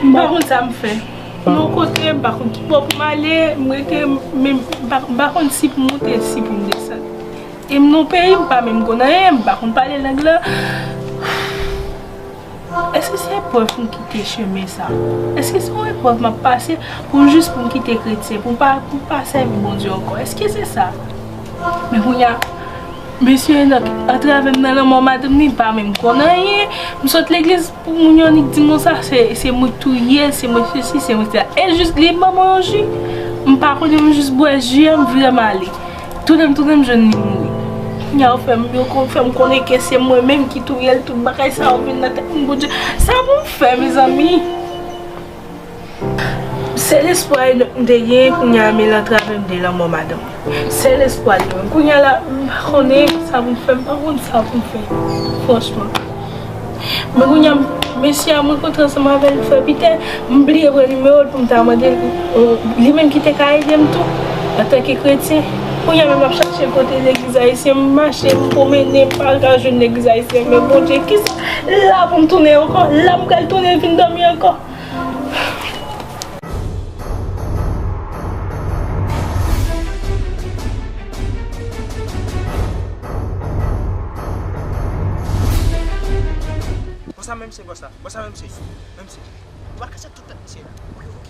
M pa konn sa m fè. Yon kote, m pa konn ki bò pou m ale, m rete, men m pa, m pa konn si pou m monte, si pou m desann. E m nan peyi m pa menm konn anyen, m pa konn pale lang lan. Èske se eprèv pou m kite chemen sa? Èske se yon eprèv m ap pase pou m jis pou m kite kretyen, pou m pa, pou m pa sèvi Bondye ankò? Èske se sa? Men kounye a, mesye Enòk, atravè m nan lanmò madanm li, li pa menm konn anyen. M sot legliz pou moun yo annik di m konsa, se, se mwen k touye l, se mwen sesi, se mwen sela. E jis li ban mwen yon ji. M pa konnen, m jis bwè ji a, m vire m ale. Tounen m tounen m jwenn li mouri. Kounye a yo fè m, yo kon, fè m konnen ke se mwen menm ki touye l, tout bagay sa yo vin nan tèt mwen, Bondye. Sa pou m fè, mezanmi? Sèl espwa m te gen kounye a, men l antrave m de lanmò madanm. Sèl espwa li menm. Kounye a la, m pa konnen sa pou m fè, m pa konn sa pou m fè. Franchman. Men kounye a, mesye a m rankontre ansanm avè l, frè Pitè, m bliye pran nimewo l pou m ta mande l, euh, li menm ki te ka ede m tou, antanke kretyen. Kounye a menm m ap chache kote legliz ayisyen, m mache, m pwomennen, m pa ka jwenn legliz ayisyen, men Bondye, kisa, la pou m tounen ankò, la m pral tounen vin dòmi ankò. Bon sa menm se bòs la. Bon sa menm se. Menm se. Ou pa kase tout tèt misye la. Ok, ok.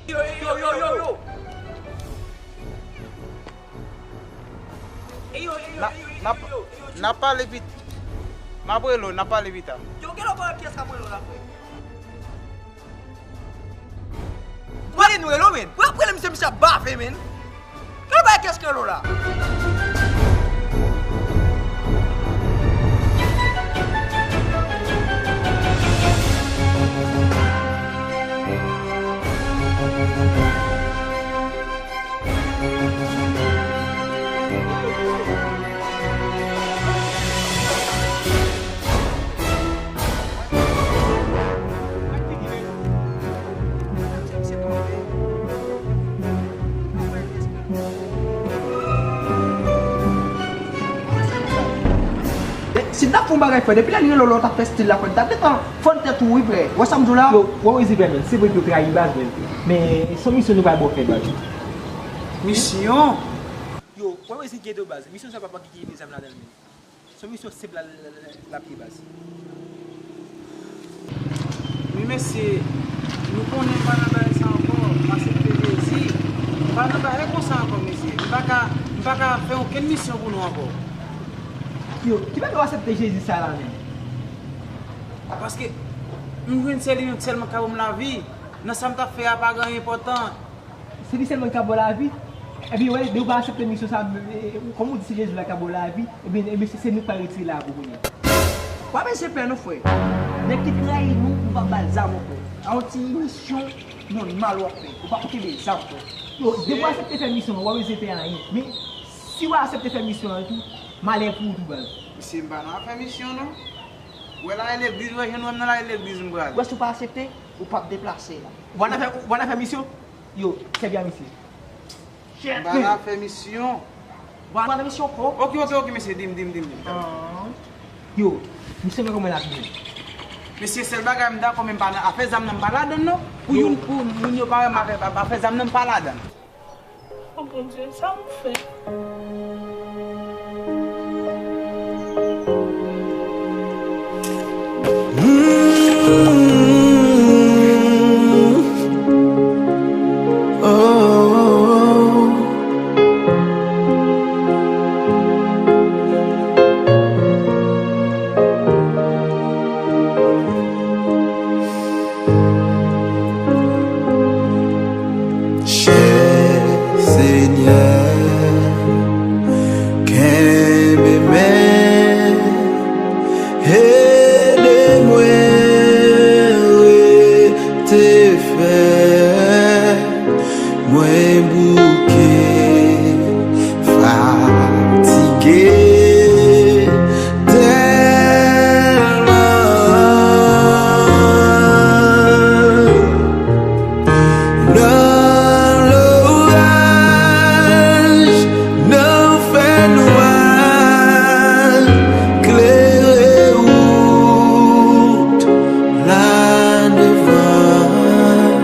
Yo, yo, yo, yo, yo. N ap pale pita. M ap rele w, n ap pale pita. Yo, gen lòt pyès k ap rele w la, frè. Pale nou rele w, men. Pou y ap rele misye, misye ap bave, men. Gade bagay kès k rele w la. Si Yon bagay, frè, depi lè n rele w la, w t ap fè stil la, frè, n t ap gentan fann tèt ou, wi, frè. Wè sa m di w la? Yo, wè Wezi, frè, men, se vre ke yo trayi baz, men, men se yon misyon nou pral ba w fè, baz. Misyon? Yo, wè Wezi, kite w, baz. Misyon sa pa, pa ki gen zam ladan l, men. Se yon misyon senp la, la, la, la, l ap ye, baz. Wi, mesye, nou konnen m pa nan bagay sa ankò. M aksepte Jezi. M pa nan bagay konsa ankò, mesye. M pa ka, m pa ka fè okenn misyon pou nou ankò. Yo, ki bagay w aksepte Jezi sa la menm? Paske m jwenn se li menm sèlman k ka ban m lavi. Nan sa m t ap fè a pa gen anyen enpòtan. Se li sèlman ki ka ba w lavi. Ebyen, wè, depi w pa aksepte misyon sa, e, e, kòm ou di se Jezi la ki ka ba w lavi, ebyen, ebyen, se, se nou k pral retire lavi w kounye a. W pa bezwen pè non, frè. Nèg ki trayi nou, nou p ap ba l zam ankò. A yon ti misyon nòmal w ap fè. Ou p ap kenbe zam ankò. Yo, depi w aksepte fè misyon an, w pa bezwen pè anyen. Men, si w aksepte fè misyon an tou, malè pou ou tou, baz. Mesye, m pa nan afè misyon, non. Ou wè lari legliz, ou wè jan nou wè m nan lari legliz, m prale. Ou wè si w pa aksepte, ou p ap deplase la. W pa nan afè, w pa nan afè misyon? Yo, sèvi a misye. M pa nan afè misyon. Ou pa nan afè misyon ankò? Ok, ok, ok, mesye, di m, di m, di m, di m. Ah. Yo, misye mwen kòman l ap ye? Mesye, sèl bagay m dakò, men m pa nan afè zam nan, m pa ladann non. Pou youn, pou moun yo pa wè m afè, afè zam nan, m pa ladann. Oh Bondye, sa m fè? Chè Senyè, kenbe men, ede mwen rete fè mwen bouke, fatige tèlman. Nan loraj, nan fènwa, klere wout la devan.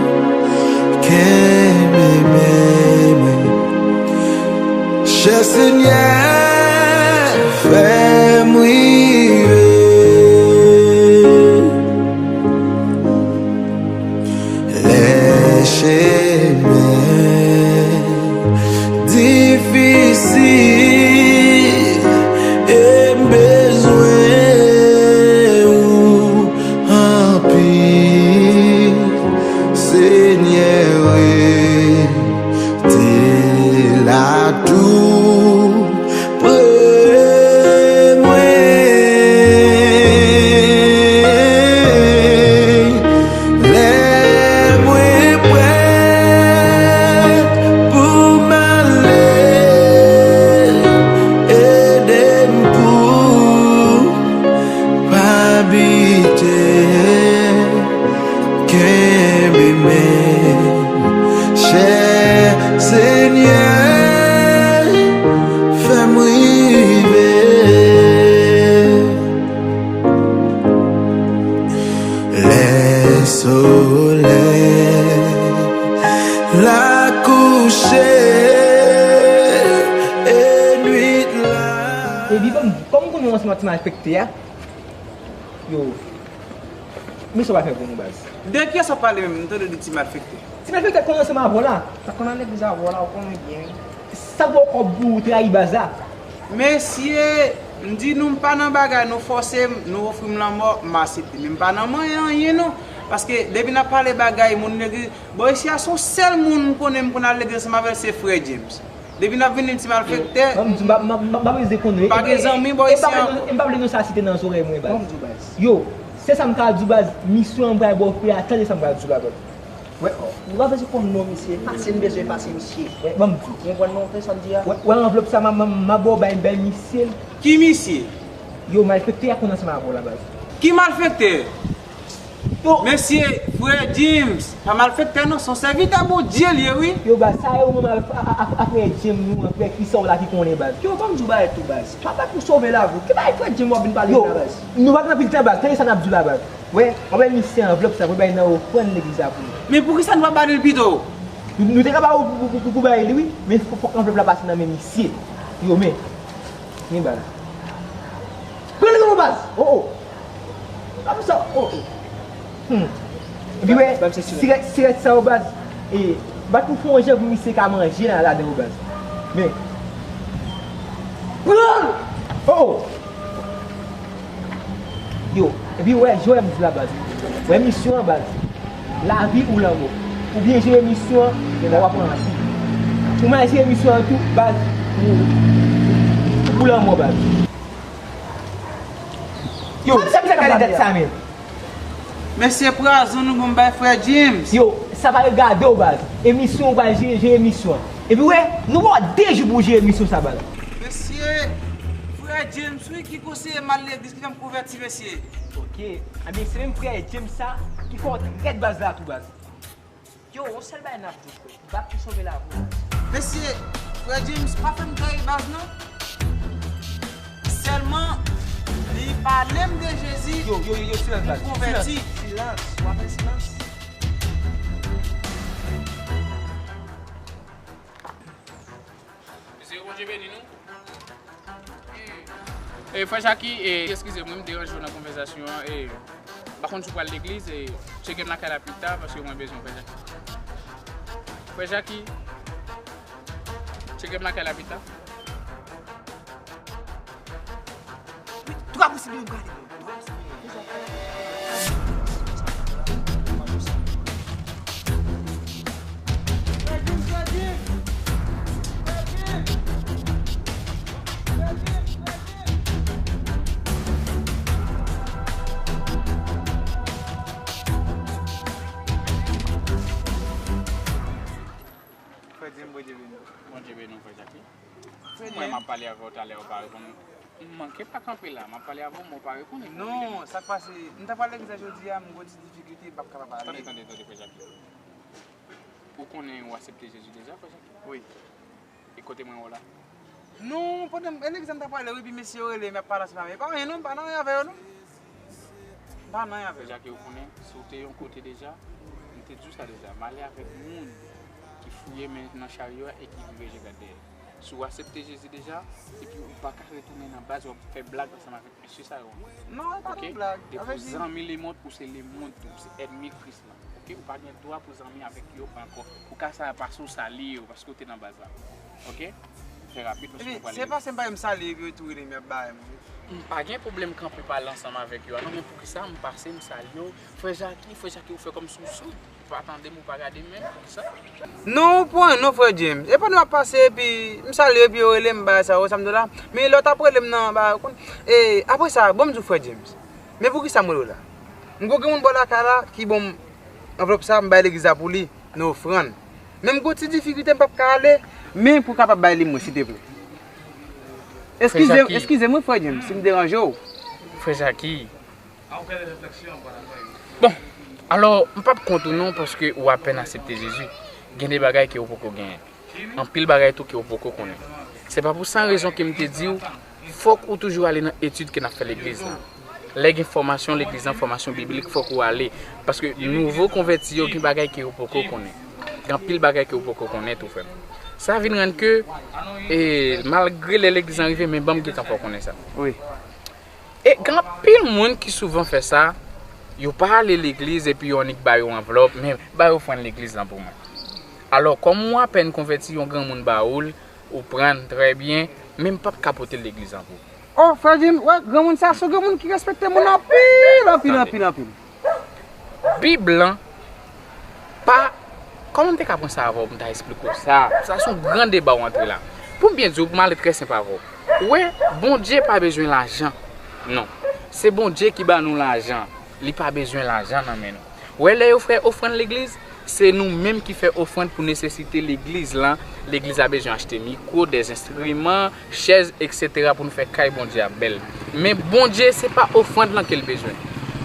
Kenbe men mwen, chè Senyè, fè m rive. Lè chemen difisil e m bezwen ou anpil, Senyè, rete la tou pre mwen. Lè mwen prèt pou m ale, ede m pou m pa bite. Kenbe men, chè Senyè, fè m rive. Lè solèy la kouche e nwit la. Epi, ban m di, kòm m konnen w ansanm ak ti malfektè a, yo, mesye w pa fè pou nou, baz. De kiyès w ap pale menm? M tande w di ti malfektè. Ti malfektè konn ansanm avè w la. Sa konn nan legliz avè w la, ou konnen byen. Sa fè w kòb pou ou trayi baz la. Mesye, m di nou m pa nan bagay, nou fòse m, nou ofri m lanmò, m aksepte. Men m pa nan manyen anyen non. Paske depi n ap pale bagay moun legliz, bò isi a se yon sèl moun m konnen m konn al legliz ansanm avè l, se frè James. Depi n ap vin di ti malfektè, m pa gen zanmi bò isi a ankò. M pa vle non sa site nan zòrèy mwen, baz. Yo, se sa m ka di w, baz, misyon an m pral ba w frè a, tande sa m pral di w la, baz. Wè, nou pa bezwen konn non misye, pase n bezwen pase misye. Wè, ban m di w. Ou konprann non, sa m di a? Wè, wè anvlòp sa m ap ba w, bay, bay misye l. Ki misye? Yo, malfektè a konn ansanm avè w la, baz. Ki malfektè? Mesye, frè James, pa malfektè non, se yon sèvitè Bondye l ye wi. Yo baz, sa yo menm a, a, a, a frè James nou an, frè kisa w la ki konnen baz? Yo, ban m di w bagay tou baz. Papa pou sove lavi w. Ki bagay frè James w ap vin pale la baz? Nou pa gen anpil tan baz, tande sa n ap di w la baz. Wè, w ap bay misye anvlòp sa pou l bay nan ofrann legliz la pou li. Men poukisa nou pa ba li l pito? Nou, nou te ka ba w pou, pou, pou, pou bay li wi, men fò, fòk anvlòp la pase nan men misye. Yo, men, men bagay. Pran li non baz. Oh, oh. Pa pou sa, oh, oh. Hmm. Epi wè, sirèt, sirèt sa yo baz. E, bat pou fè yon jan pou misye ka manje nan ladan yo baz. Men. Pran! Oh, oh. Yo, epi wè, jan w wè m di la baz. Wè misyon an baz. Lavi ou lanmò. Oubyen jere misyon an, w ap pran anpil. Ou mal jere misyon an tou, baz. Ou, ou pou lanmò baz. Yo, sa misye ka gade tèt sa menm. Mesye, pran zòn nou pou m bay frè James. Yo, sa pa regade w baz. Emisyon ou pral jere, jere emisyon an. Epi wè, nou ba w de jou pou w jere emisyon sa baz. Mesye, frè James wi ki konseye m al legliz ki fè m konvèti mesye. Ok, ebyen se menm frè James sa ki fè w trèt baz la tou baz. Yo, yon sèl bagay n ap di w frè, bat pou sove lavi w. Mesye, frè James pa fè m trayi baz non. Sèlman li pale m de Jezi, yo, yo, yo, silans, m baz, konvèti. Silans, silans. W ap fè silans? Mesye, Bondye beni nou. E, frè Jaki, e, eskize mwen, m deranje w nan konvèsasyon an. E, m pa konn si w pral legliz, e, tcheke m lakay la pita, paske mwen bezwen w, frè Jaki. Frè Jaki, tcheke m lakay la pita. Wi, twa pou sibi, m prale. Frè Jim, Bondye beni w. Bondye beni w, frè Jaki. Frè Jim. Mwen, m ap pale avè w talè, ou pa reponn. M manke pa kanpe la, m ap pale avè w, men w pa reponn. Non, sa k pase, m t ap pral legliz la jodi a, m gon ti difikilte, m p ap kapab ale. Tande, tande, tande, frè Jaki. Ou konnen ou aksepte Jezi deja, frè Jaki? Wi. E kote mwen wè w la? Non, pandan m, e legliz la m t ap prale, wi, epi mesye yo rele m, y ap pale ansanm avè m. E pa anyen non, m pa nan anyen avè yo non. M pa nan anyen avè yo. Frè Jaki, ou konnen, si w te yon kote deja, m te di w sa deja, m ale avèk moun ki fouye men nan charyo a e ki vire je gad dèyè. Si w aksepte Jezi deja, epi ou pa ka retounen nan baz, w ap fè blag ansanm avèk mesye sa yo ankò. Non, e pa de blag. Depi w zanmi lemond, ou se lemond tou, ou se ènmi Kris lan. Ok, ou pa gen dwa pou zanmi avèk yo ankò. Pou ka sa pase w salye yo, paske w te nan baz la. Ok? Fè rapid, paske w prale. Se pase m pa janm salye epi yo tou rele m, y ap bare m. M pa gen pwoblèm kanpe pale ansanm avèk yo a non, men poukisa m pase, m salye w? Frè Jaki, frè Jaki, ou fè kòmsi w soud. Ou pa tande m, ou pa gade m menm, poukisa? Non, ou pran non, frè James. E pandan m ap pase, epi m salye, epi yo rele m, bagay sa yo, sa m di w la. Men lè w t ap rele m nan, bagay, ou konn. E, apre sa, bon, m di w, frè James. Men poukisa m rele w la? M gon granmoun bò lakay la ki ban m anvlòp sa, m bay legliz la pou li, nan ofrann. Men m gon ti difikilte, m p ap ka ale. Men pou w kapab bay li mwen, silteplè. Eskize, eskize mwen, frè James, si m deranje w. Frè Jaki. Bon, alò, m p ap kont ou non, paske ou apèn aksepte Jezi. Gen de bagay ke ou poko genyen. Anpil bagay tou ke w poko konnen. Se pa pou san rezon ke m te di w, fòk ou toujou ale nan etid ke n ap fè legliz la. Lè gen fòmasyon legliz la, fòmasyon biblik, fòk ou ale. Paske nouvo konvèti yo gen bagay ke yo poko konnen. Gen anpil bagay ke yo poko konnen tou, frè m. Sa vin rann ke, e, malgre lè legliz la rive, men ban m gentan fè w konnen sa. Wi. E gen anpil moun ki souvan fè sa, yo pa ale legliz epi yo annik ba yo anvlòp, men ba yo ofrann legliz lan pou mwen. Alò, kòm ou apèn konvèti, yon granmoun ba ou l, ou pran l trè byen, men m p ap ka pote l legliz lan pou ou. Oh, frè Jim, wè, granmoun sa, se yon granmoun ki respekte moun anpil, anpil, anpil, anpil. Bib lan pa, kòman m te ka pran sa avè w pou m ta esplike w sa? Sa se yon gran deba w antre la. Pou m byen di w, pou m ale trè senp avè w. Ou wè, Bondye pa bezwen lajan. Non. Se Bondye ki ba nou lajan. Li pa bezwen lajan nan men nou. Ou wè, lè yo fè ofrann legliz, se nou menm ki fè ofrann pou nesesite legliz lan. Legliz la bezwen achte mikwo, dèzenstriman, chèz, etsetera pou nou fè kay Bondye a bèl. Men Bondye, se pa ofrann lan ke l bezwen.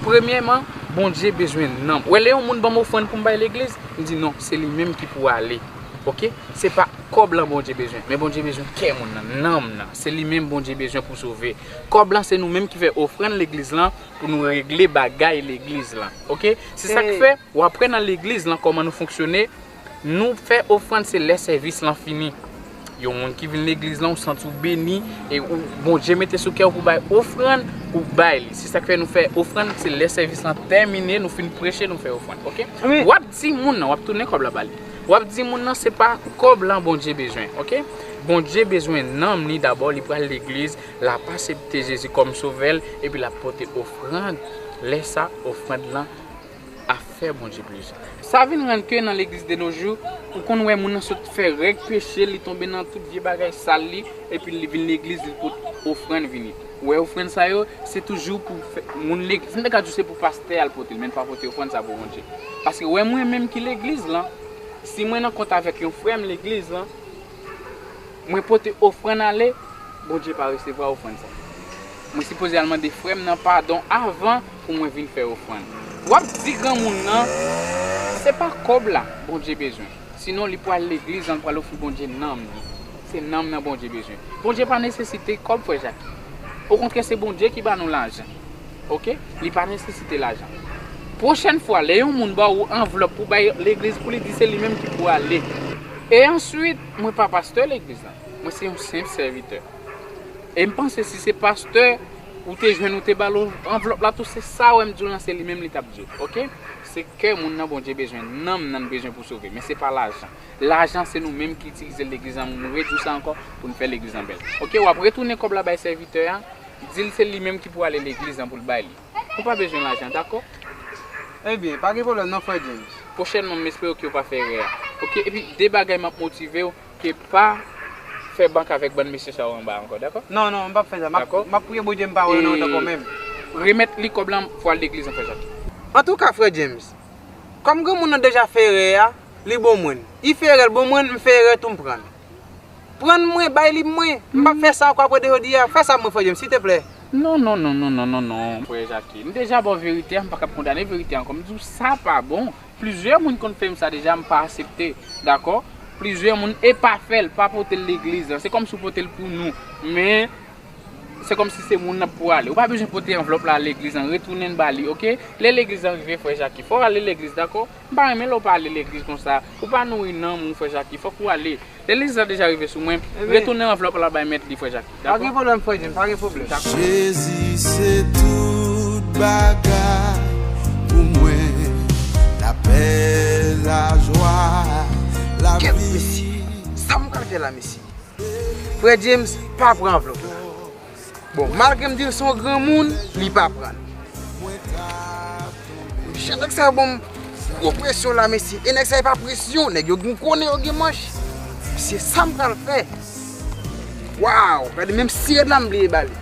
Premyèman, Bondye bezwen nanm. Wè, lè yon moun ban m ofrann pou m bay legliz, m di non, se li menm ki pou ale. Oke? Se pa kòb lan Bondye bezwen, men Bondye bezwen kè moun nan, nanm nan. Se li menm Bondye bezwen pou sove. Kòb lan se nou menm ki fè ofrann legliz lan pou nou regle bagay legliz lan. Oke? Se sa k fè, w ap wè nan legliz lan kòman nou fonksyone, nou fè ofrann se lè sèvis lan fini. Yon moun ki vin legliz lan, ou santi w beni, e ou, Bondye mete sou kè w pou bay ofrann, ou bay li. Se sa k fè nou fè ofrann, se lè sèvis lan tèmine, nou fin preche, nou fè ofrann. Oke? Wi. W ap di moun nan, w ap tounen kòb la ba li. W ap di moun nan, se pa kòb lan Bondye bezwen. Oke? Bondye bezwen nanm li dabò, li pral legliz, l ap aksepte Jezi kòm sovè l, epi l ap pote ofrann. Lè sa, ofrann lan ap fè Bondye plezi. Sa vin rann ke nan legliz de nos jours, ou konn wè moun nan sot fè règ peche, li tonbe nan tout vye bagay sal li, epi li vin legliz, li pot ofrann vini. Ou wè ofrann sa yo, se toujou pou fè moun legliz. M te ka di w se pou pastè al pote l, men l pa pote ofrann sa pou Bondye. Paske wè mwen menm ki legliz lan, si mwen nan kont avèk yon frè m legliz lan, mwen pote ofrann ale, Bondye pa resevwa ofrann sa. Mwen sipoze al mande frè m nan padon avan pou mwen vin fè ofrann. W ap di granmoun nan, se pa kòb la Bondye bezwen. Sinon, li pral legliz lan, li pral ofri Bondye nanm li. Se nanm nan Bondye bezwen. Bondye pa nesesite kòb, frè Jaki. Okontrè, se Bondye ki ba nou lajan. Oke? Li pa nesesite lajan. Pwochèn fwa, lè yon moun ba ou anvlòp pou bay legliz pou li, di se li menm ki pou ale. E answit, mwen pa pastè legliz lan. Mwen se yon senp sèvitè. E m panse si se pastè ou te jwenn ou te ba l anvlòp la tou, se sa wè m di w lan, se li menm li t ap di w. Oke? Se kè moun nan Bondye bezwen, nanm nan bezwen pou sove, men se pa lajan. Lajan se nou menm ki itilize legliz lan, m redwi sa ankò, pou n fè legliz lan bèl. Oke, w ap retounen kòb la bay sèvitè a, di l se li menm ki pou ale legliz lan pou l bay li. Ou pa bezwen lajan, dakò? Ebyen, pa gen pwoblèm non, frè James. Pwochènman, m espere ke w pa fè erè a. Oke, epi de bagay m ap motive w, ke pa fè bank avèk bann mesye sa yo anba ankò, dakò? Non, non, m p ap fè sa. M ap, dakò, m ap priye Bondye m pa wè yo nan wout ankò menm. Remèt li kòb lan pou al legliz an, frè Jaki. Antouka, frè James, kòm granmoun nan deja fè erè a, li bon mwen. Li fè erè, l bon mwen, m fè erè tou, m pran l. Pran l mwen, bay li mwen. M p ap fè sa ankò apre de jodi a. Fè sa pou mwen, frè James, silteplè. Non, non, non, non, non, non, non, frè Jaki. M deja ba w verite a, m pa kab kondane verite a ankò. M di w sa pa bon. Plizyè moun konn fè m sa deja, m pa aksepte. Dakò? Plizyè moun e pa fè l, pa pote l legliz lan. Se kòmsi w pote l pou nou. Men, se kòmsi se moun nan pou ale. Ou pa bezwen pote anvlòp la legliz lan, retounen l ba li, oke? Lè legliz lan rive, frè Jaki, fò w ale legliz, dakò? M pa renmen lè w pa ale legliz konsa. Ou pa nouri nanm ou, frè Jaki, fòk ou ale. Legliz lan deja rive sou mwen. Ebyen, retounen anvlòp la bay mèt li, frè Jaki, dakò? Pa gen pwoblèm, frè James, pa gen pwoblèm. Jezi se tout bagay pou mwen, lapè, lajwa, lavi. Kèt, mesye, sa m pral fè la, mesye? Frè James pa pran anvlòp la. Bon, malgre m di l se yon granmoun, li pa pran l. Jan nèg sa yo ban m gwo presyon la, mesye. E nèg sa yo pa presyon, nèg yo gen konnen, yo gen manch. Mesye, sa m pral fè? Waw, gade menm sirèt la m bliye ba li.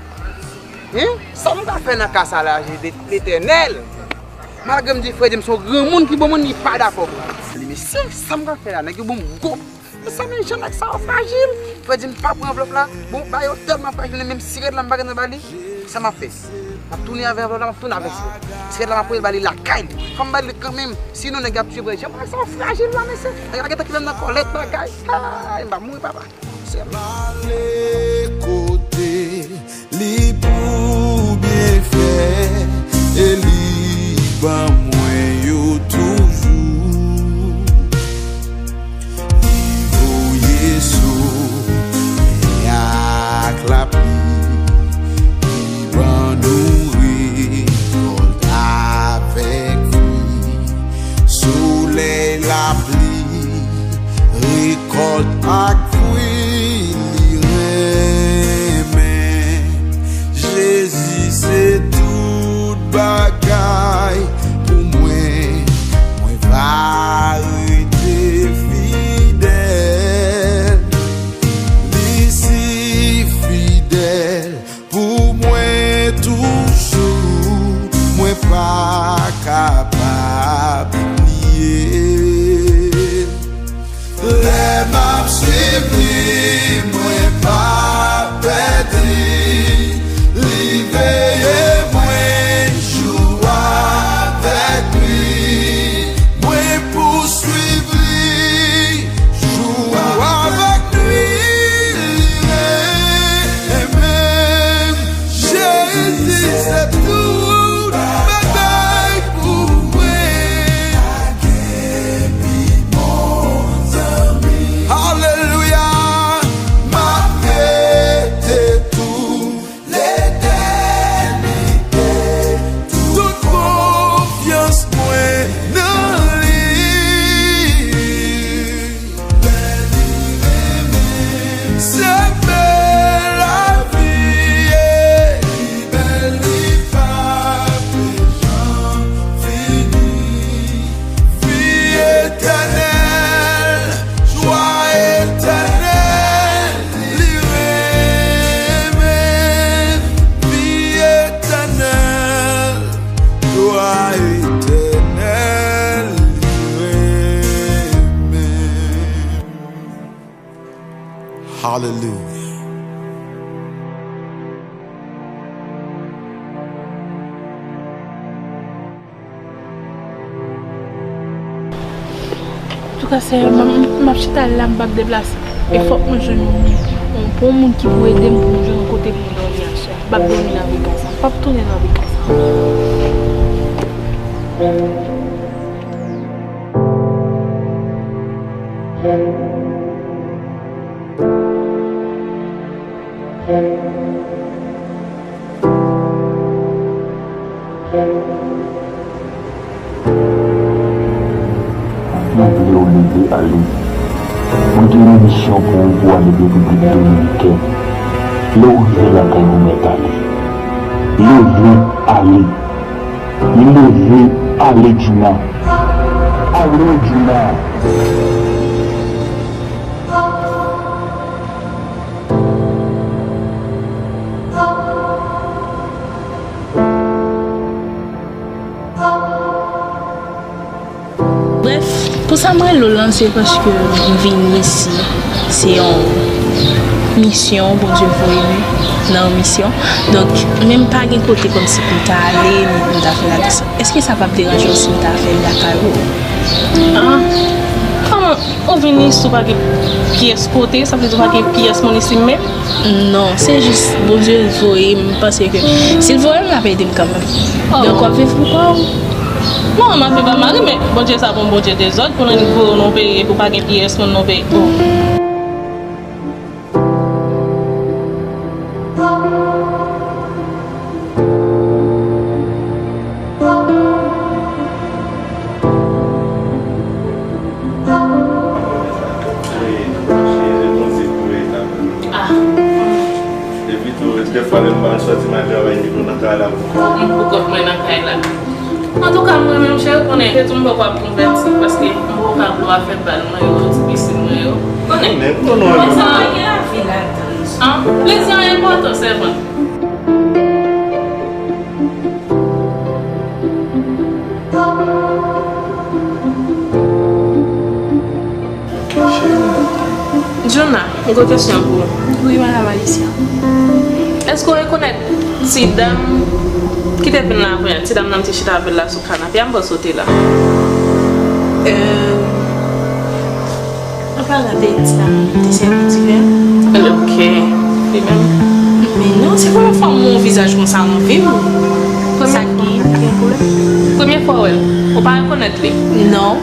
Hein? Sa m pral fè nan ka sa la, Letènèl? Malgre m di frè James se yon granmoun ki bon moun, li pa dakò pran li. Mesye, sa m pral fè la? Nèg yo ban m gwo Mezanmi, jan nèg sa yo frajil. Frè di m pa pran anvlòp la. Bon, bagay yo tèlman frajil, men menm sirèt la m pa gentan ba li. Sa m ap fè? M ap tounen avè anvlòp la, m ap tounen avè sirèt. Sirèt la m ap voye l ba li lakay li. Fò m ba li kanmenm. Sinon, nèg yo ap tiye frè. Jan bagay sa yo frajil la, mesye. Nèg la gentan kite m nan kòlèt bagay. Ay, m pa mouri, papa. Sèl. M ale kote li pou byen fè, e li ban mwen yo toujou. Li voye solèy ak lapli, li ban nou rekòt avèk fwi. Solèy, lapli, rekòt ak fwi li renmen. Jezi se tout bagay pou mwen, mwen va rete fidèl. Li si fidèl pou mwen toujou, mwen pa kapab bliye l. Lè m ap swiv Hallelujah. Antouka, Seyè, m, m ap chita la, m p ap deplase. E fòk mwen jwenn yon, yon bon moun ki pou ede m pou m jwenn yon kote pou m dòmi aswè a. M p ap dòmi nan vye kay sa. M p ap tounen nan vye kay sa. Mwen vle w leve ale. Mwen gen yon misyon pou ou pou w ale Repiblik Dominikèn. Lè w rive lakay ou mèt ale. Leve ale. Leve ale, Djouna. Ale, Djouna. Brèf, pou sa m rele w lan, se paske m vin isi, se yon misyon, Bondye voye m nan yon misyon. Donk, men m pa gen kote kòmsi pou m ta ale, ni pou m ta fè lavi sa. Èske sa p ap deranje w si m ta fè l lakay ou? Ah, kòman ou vin isi, ou pa gen pyès kote, sa vle di ou pa gen pyès moun isi menm? Non, se jis Bondye voye m, m panse ke si l voye m, l ap ede m kanmenm. Oh. Donk, w ap viv pou kò w. Non, m ap viv ak mari, men Bondye sa pa yon Bondye dezòd, pou l annik voye w nan yon peyi epi w pa gen pyès moun nan peyi. Oh. Ah. Epi tou, dèfwa lè m pa sòti m al travay, epi w nan kay la pou kò w. M pou kont mwen nan kay la. Antouka, mwen menm, cheri, konnen, se tou m poko ap konvèti, paske m poko ka blo afè bal mwen yo, ti pisin mwen yo. Konnen? Men, non, non, men non. Sa gen lavi ladan l. An, plezi an enpòtan, sèvant. Djouna, m gen yon kesyon pou ou. Wi, madanm Alicia. Èske w rekonèt ti dam ki te vin la avè, ti dam nan m te chita avè l la sou kanapè a, m panse w te la. Euh, Ou pral la te di la, te sèvi divè. Ok. Li menm? Men non, se premye fwa m wè yon vizaj konsa nan vi m. Sa k gen? Premye fwa w wè l? Ou pa rekonèt li? Non.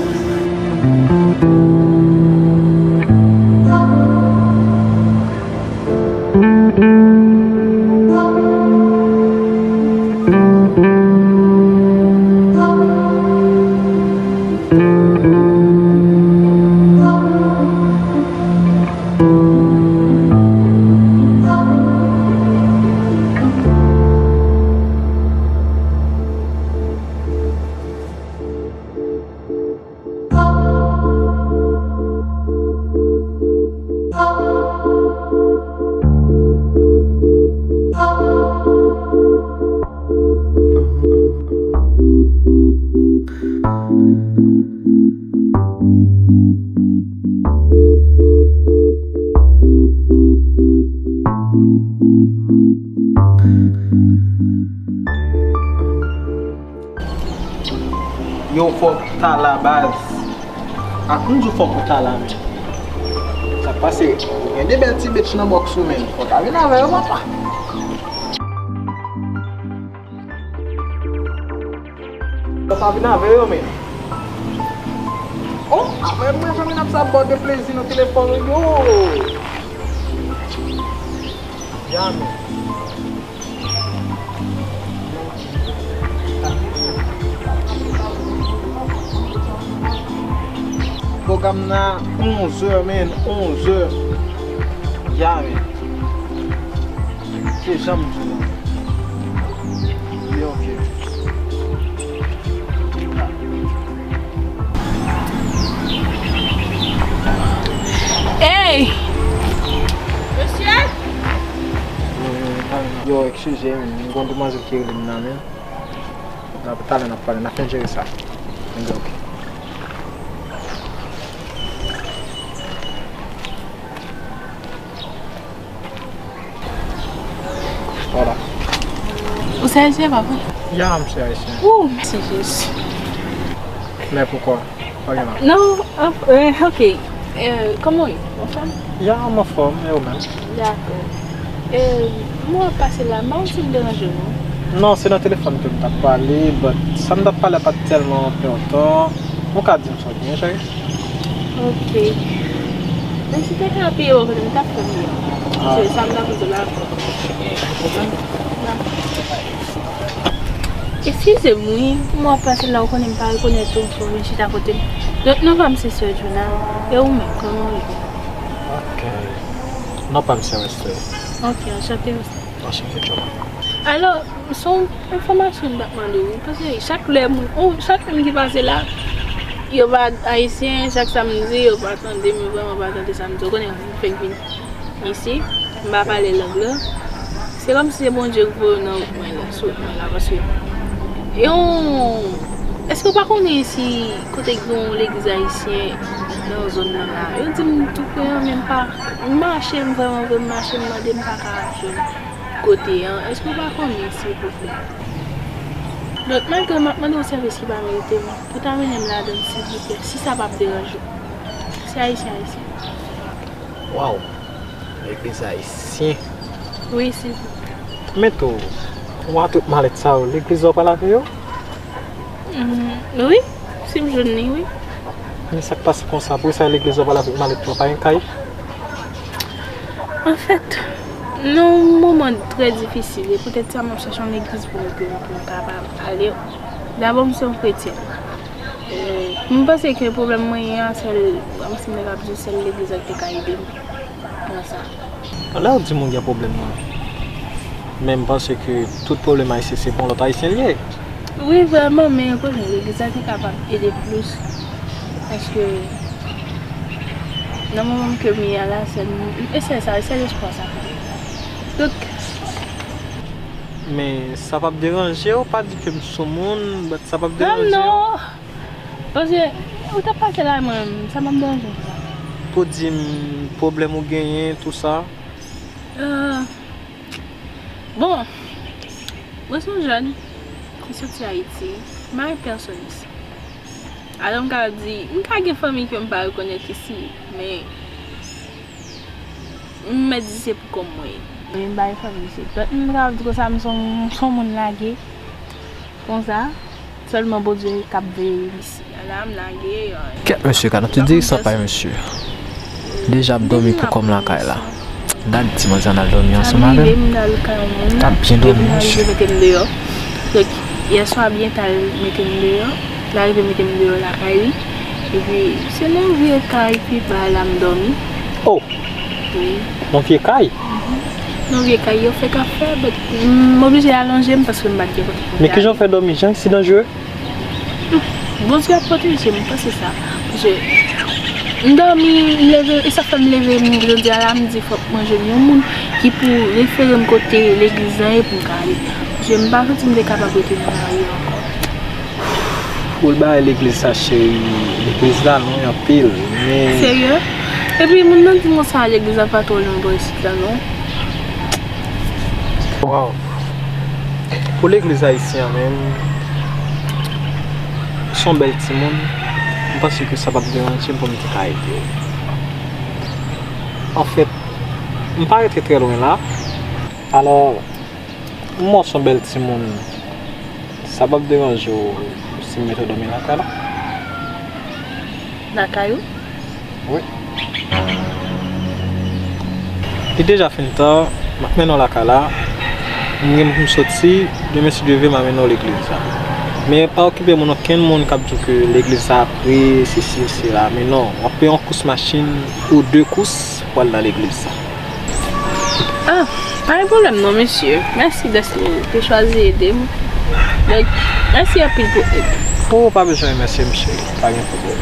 Yo, fòk ou ta la, baz. Ah, m di w fòk ou ta la, men. Sa k pase? Ou gen de bèl ti bitch nan bòks ou, men. Fò w ta vin avè yo, papa. Fò w ta vin avè yo, men. Oh, apre mwen, fanmi n ap sa bò de plezi nan telefòn ou, yo. Jamè. Pwogram nan onzè, men, onzè. Ya, men. Se jan m di w. Li ok. Ey! Mesye! Yo, eskize m, m gon demwazèl ki rele m nan, men. N ap, talè n ap pale, n ap fin jere sa. Men ok. Voilà. Ou se ayisyen, pa vre? Ya, m se ayisyen. Ou, mèsi Jezi. Men poukwa? Pa gen la. Non, anf-, eh, ok. Eh, kòman w ye? Ou anfòm? Ya, m anfòm, e ou menm? Dakò. Eh, m wè w ap pase la, m pa konn si m deranje w, non? Non, se nan telefòn ke m t ap pale, but sa m t ap pale a pa t tèlman enpòtan. Ou ka di m sa w gen, cheri? Ok. Men si te ka peye w, konnen m t ap fè m byen. Ah. Se sa m t ap di w la. Eskize m wi, m wè w ap pase la, ou konnen m pa rekonèt ou, fò w vin chita kote m. Donk, non pa m se Sè Juna. E ou menm, kòman w ye? Ok. Non pa m se Wesley. Ok, anchante Wesley. Anchante, Juma. Alò, se yon enfòmasyon m t ap mande w, paske chak lè m, oh, chak moun ki pase la, yo pa ayisyen, chak sa m di, yo pa tande m, yo vrèman pa tande sa m di. Ou konnen, m fenk vin isi, m pa pale lang lan. Se kòmsi se Bondye ki voye w nan wout mwen la, sou wout mwen la, paske yon, èske w pa konnen si kote ki gen yon legliz ayisyen nan zòn nan la? Yo di m tou pre an, men m pa, m mache, m vrèman vre m mache, m mande, m pa ka jwenn kote an. Èske w pa konnen, silvouplè? Donk, malgre m ap mande yon sèvis ki pa merite m, pou ta mennen m ladan l, silvouplè, si sa p ap deranje w. Se ayisyen, ayisyen. Waw! Legliz ayisyen? Wi, silvouplè. Men tou, w a tout malèt sa yo, legliz la w pral avè yo? Mm, wi, si m jwenn li, wi. Men sa k pase konsa, poukisa legliz la w pral avèk malèt la, w pa gen kay? Anfèt, nan yon moman trè difisil, e poutèt sa m ap chèche yon legliz pou m, pou m, pou m kapab ale. Dabò, m se yon kretyen. E, m panse ke pwoblèm mwen an, sèl, m sanble k ap di, sèl legliz la ki te ka ede m nan sa. Lè w di moun gen pwoblèm nan, men m panse ke tout pwoblèm ayisyen se pou yon lòt ayisyen l ye. Wi, vrèman, men konnen legliz la te kapab ede plis. Paske nan moman ke m ye a la, sèl, e sèl sa, e sèl espwa sa. Donk, men sa p ap deranje w, pa di ke m soumoun, but sa p ap deranje w. Non, non. Paske ou t ap pase la, mwen, sa p ap deranje m sa. Pou di m pwoblèm ou genyen, tou sa. Euh, bon, mwen se yon jèn ki soti Ayiti, m pa gen pèsonn isi. Alò m ka di, m ka gen fanmi ke m pa rekonèt isi, men m mèt di se pou kò m mwen ye. Men m pa gen fanmi isi. Donk m ka di konsa, m se yon, m se yon moun lage. Konsa, sèlman Bondye k ap veye m isi. Ala m lage, euh, kèt mesye, ka nan tout direksyon pa mesye. Deja ap dòmi pou kò m lakay la. Gad ti manzè, n al dòmi ansanm avè m. T ap byen dòmi, mesye. Donk, yè swa byen ta l mete m deyò. L arive mete m deyò lakay li. Epi, se nan vye kay pi ba la m dòmi. Oh! Wi. Nan vye kay? Mhm. Nan vye kay, yo fèk ap fè, but m oblije alonje m paske m pa t gen kote pou m te ale. Men kijan w fè dòmi? Jan isi danjere? Bondye ap pwoteje m, m panse sa. Paske m dòmi, m leve, e sa fè m leve, m jodi a la, m di fòk mwen jwenn yon moun ki pou refere m kote legliz lan ye pou m ka ale. Paske m pa santi m te kapab rete nan lari ankò. Pou l bay legliz sa, cheri, legliz la lwen anpil, men... Serye? Epi moun nan di m konsa, legliz la pa twò lwen bò isit la, non. Waw. Pou legliz ayisyen an menm, se yon bèl timoun. M panse ke sa p ap deranje m pou m te ka ede w. Anfèt, m pa rete trè lwen la. Alò, m wè w se yon bèl timoun. Sa p ap deranje w si m mete w dòmi lakay la? Lakay ou? Wi. Li deja fin ta, m ap mennen w lakay la. M gen pou m soti, demen si Dye vle, m a mennen w legliz la. Men pa okipe moun, okenn moun k ap di w ke legliz la pre, sesi, sela. Men non, w ap peye yon kous machin ou de kous pou al nan legliz la. Ah, pa gen pwoblèm non, mesye. Mèsi dèske w te chwazi ede m. Donk, mèsi anpil pou èd ou. Oh, pa bezwen remèsye m, cheri. Pa gen pwoblèm.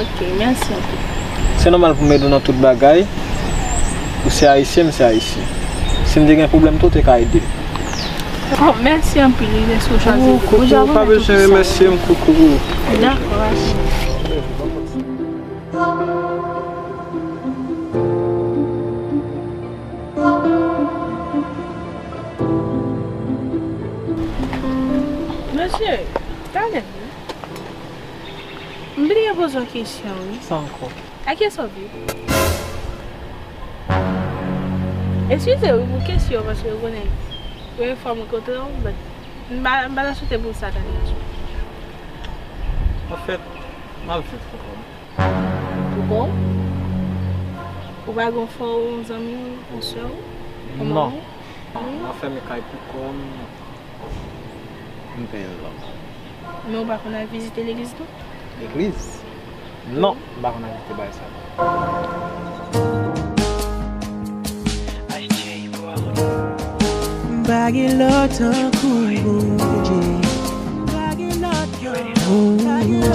Ok, mèsi anpil. Se nòmal pou m ede w nan tout bagay. Ou se ayisyen, m se ayisyen. Si m te gen pwoblèm tou, w te ka ede m. Oh, mèsi anpil wi, dèske w chwazi ede m. Koukou, pa bezwen remèsye m, koukou. Dakò, mèsi. Poze w kesyon, wi. Sa ankò? A kiyès w ap viv? Eskize wi pou kesyon, paske w konnen, premye fwa mwen kontre w, but m pa, m pa ta swete pou sa ta rive sou mwen. Anfèt, m ap viv pou kò m. Pou kò w? Ou pa gen yon frè w, yon zanmi w, yon sè w? Yon manman w? Non. M ap fèmen kay pou kò m. M pa gen lòt. Men ou pa konn al vizite legliz tou? Legliz? Non, m pa konn al vizite bagay sa yo. M pa gen lòt tankou Bondye. M pa gen lòt tankou Bondye.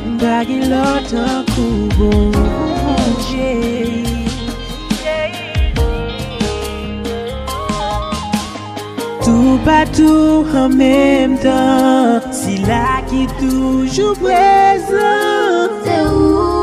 M pa gen lòt tankou Bondye. Toupatou an menm tan, sila ki toujou prezan. Se ou.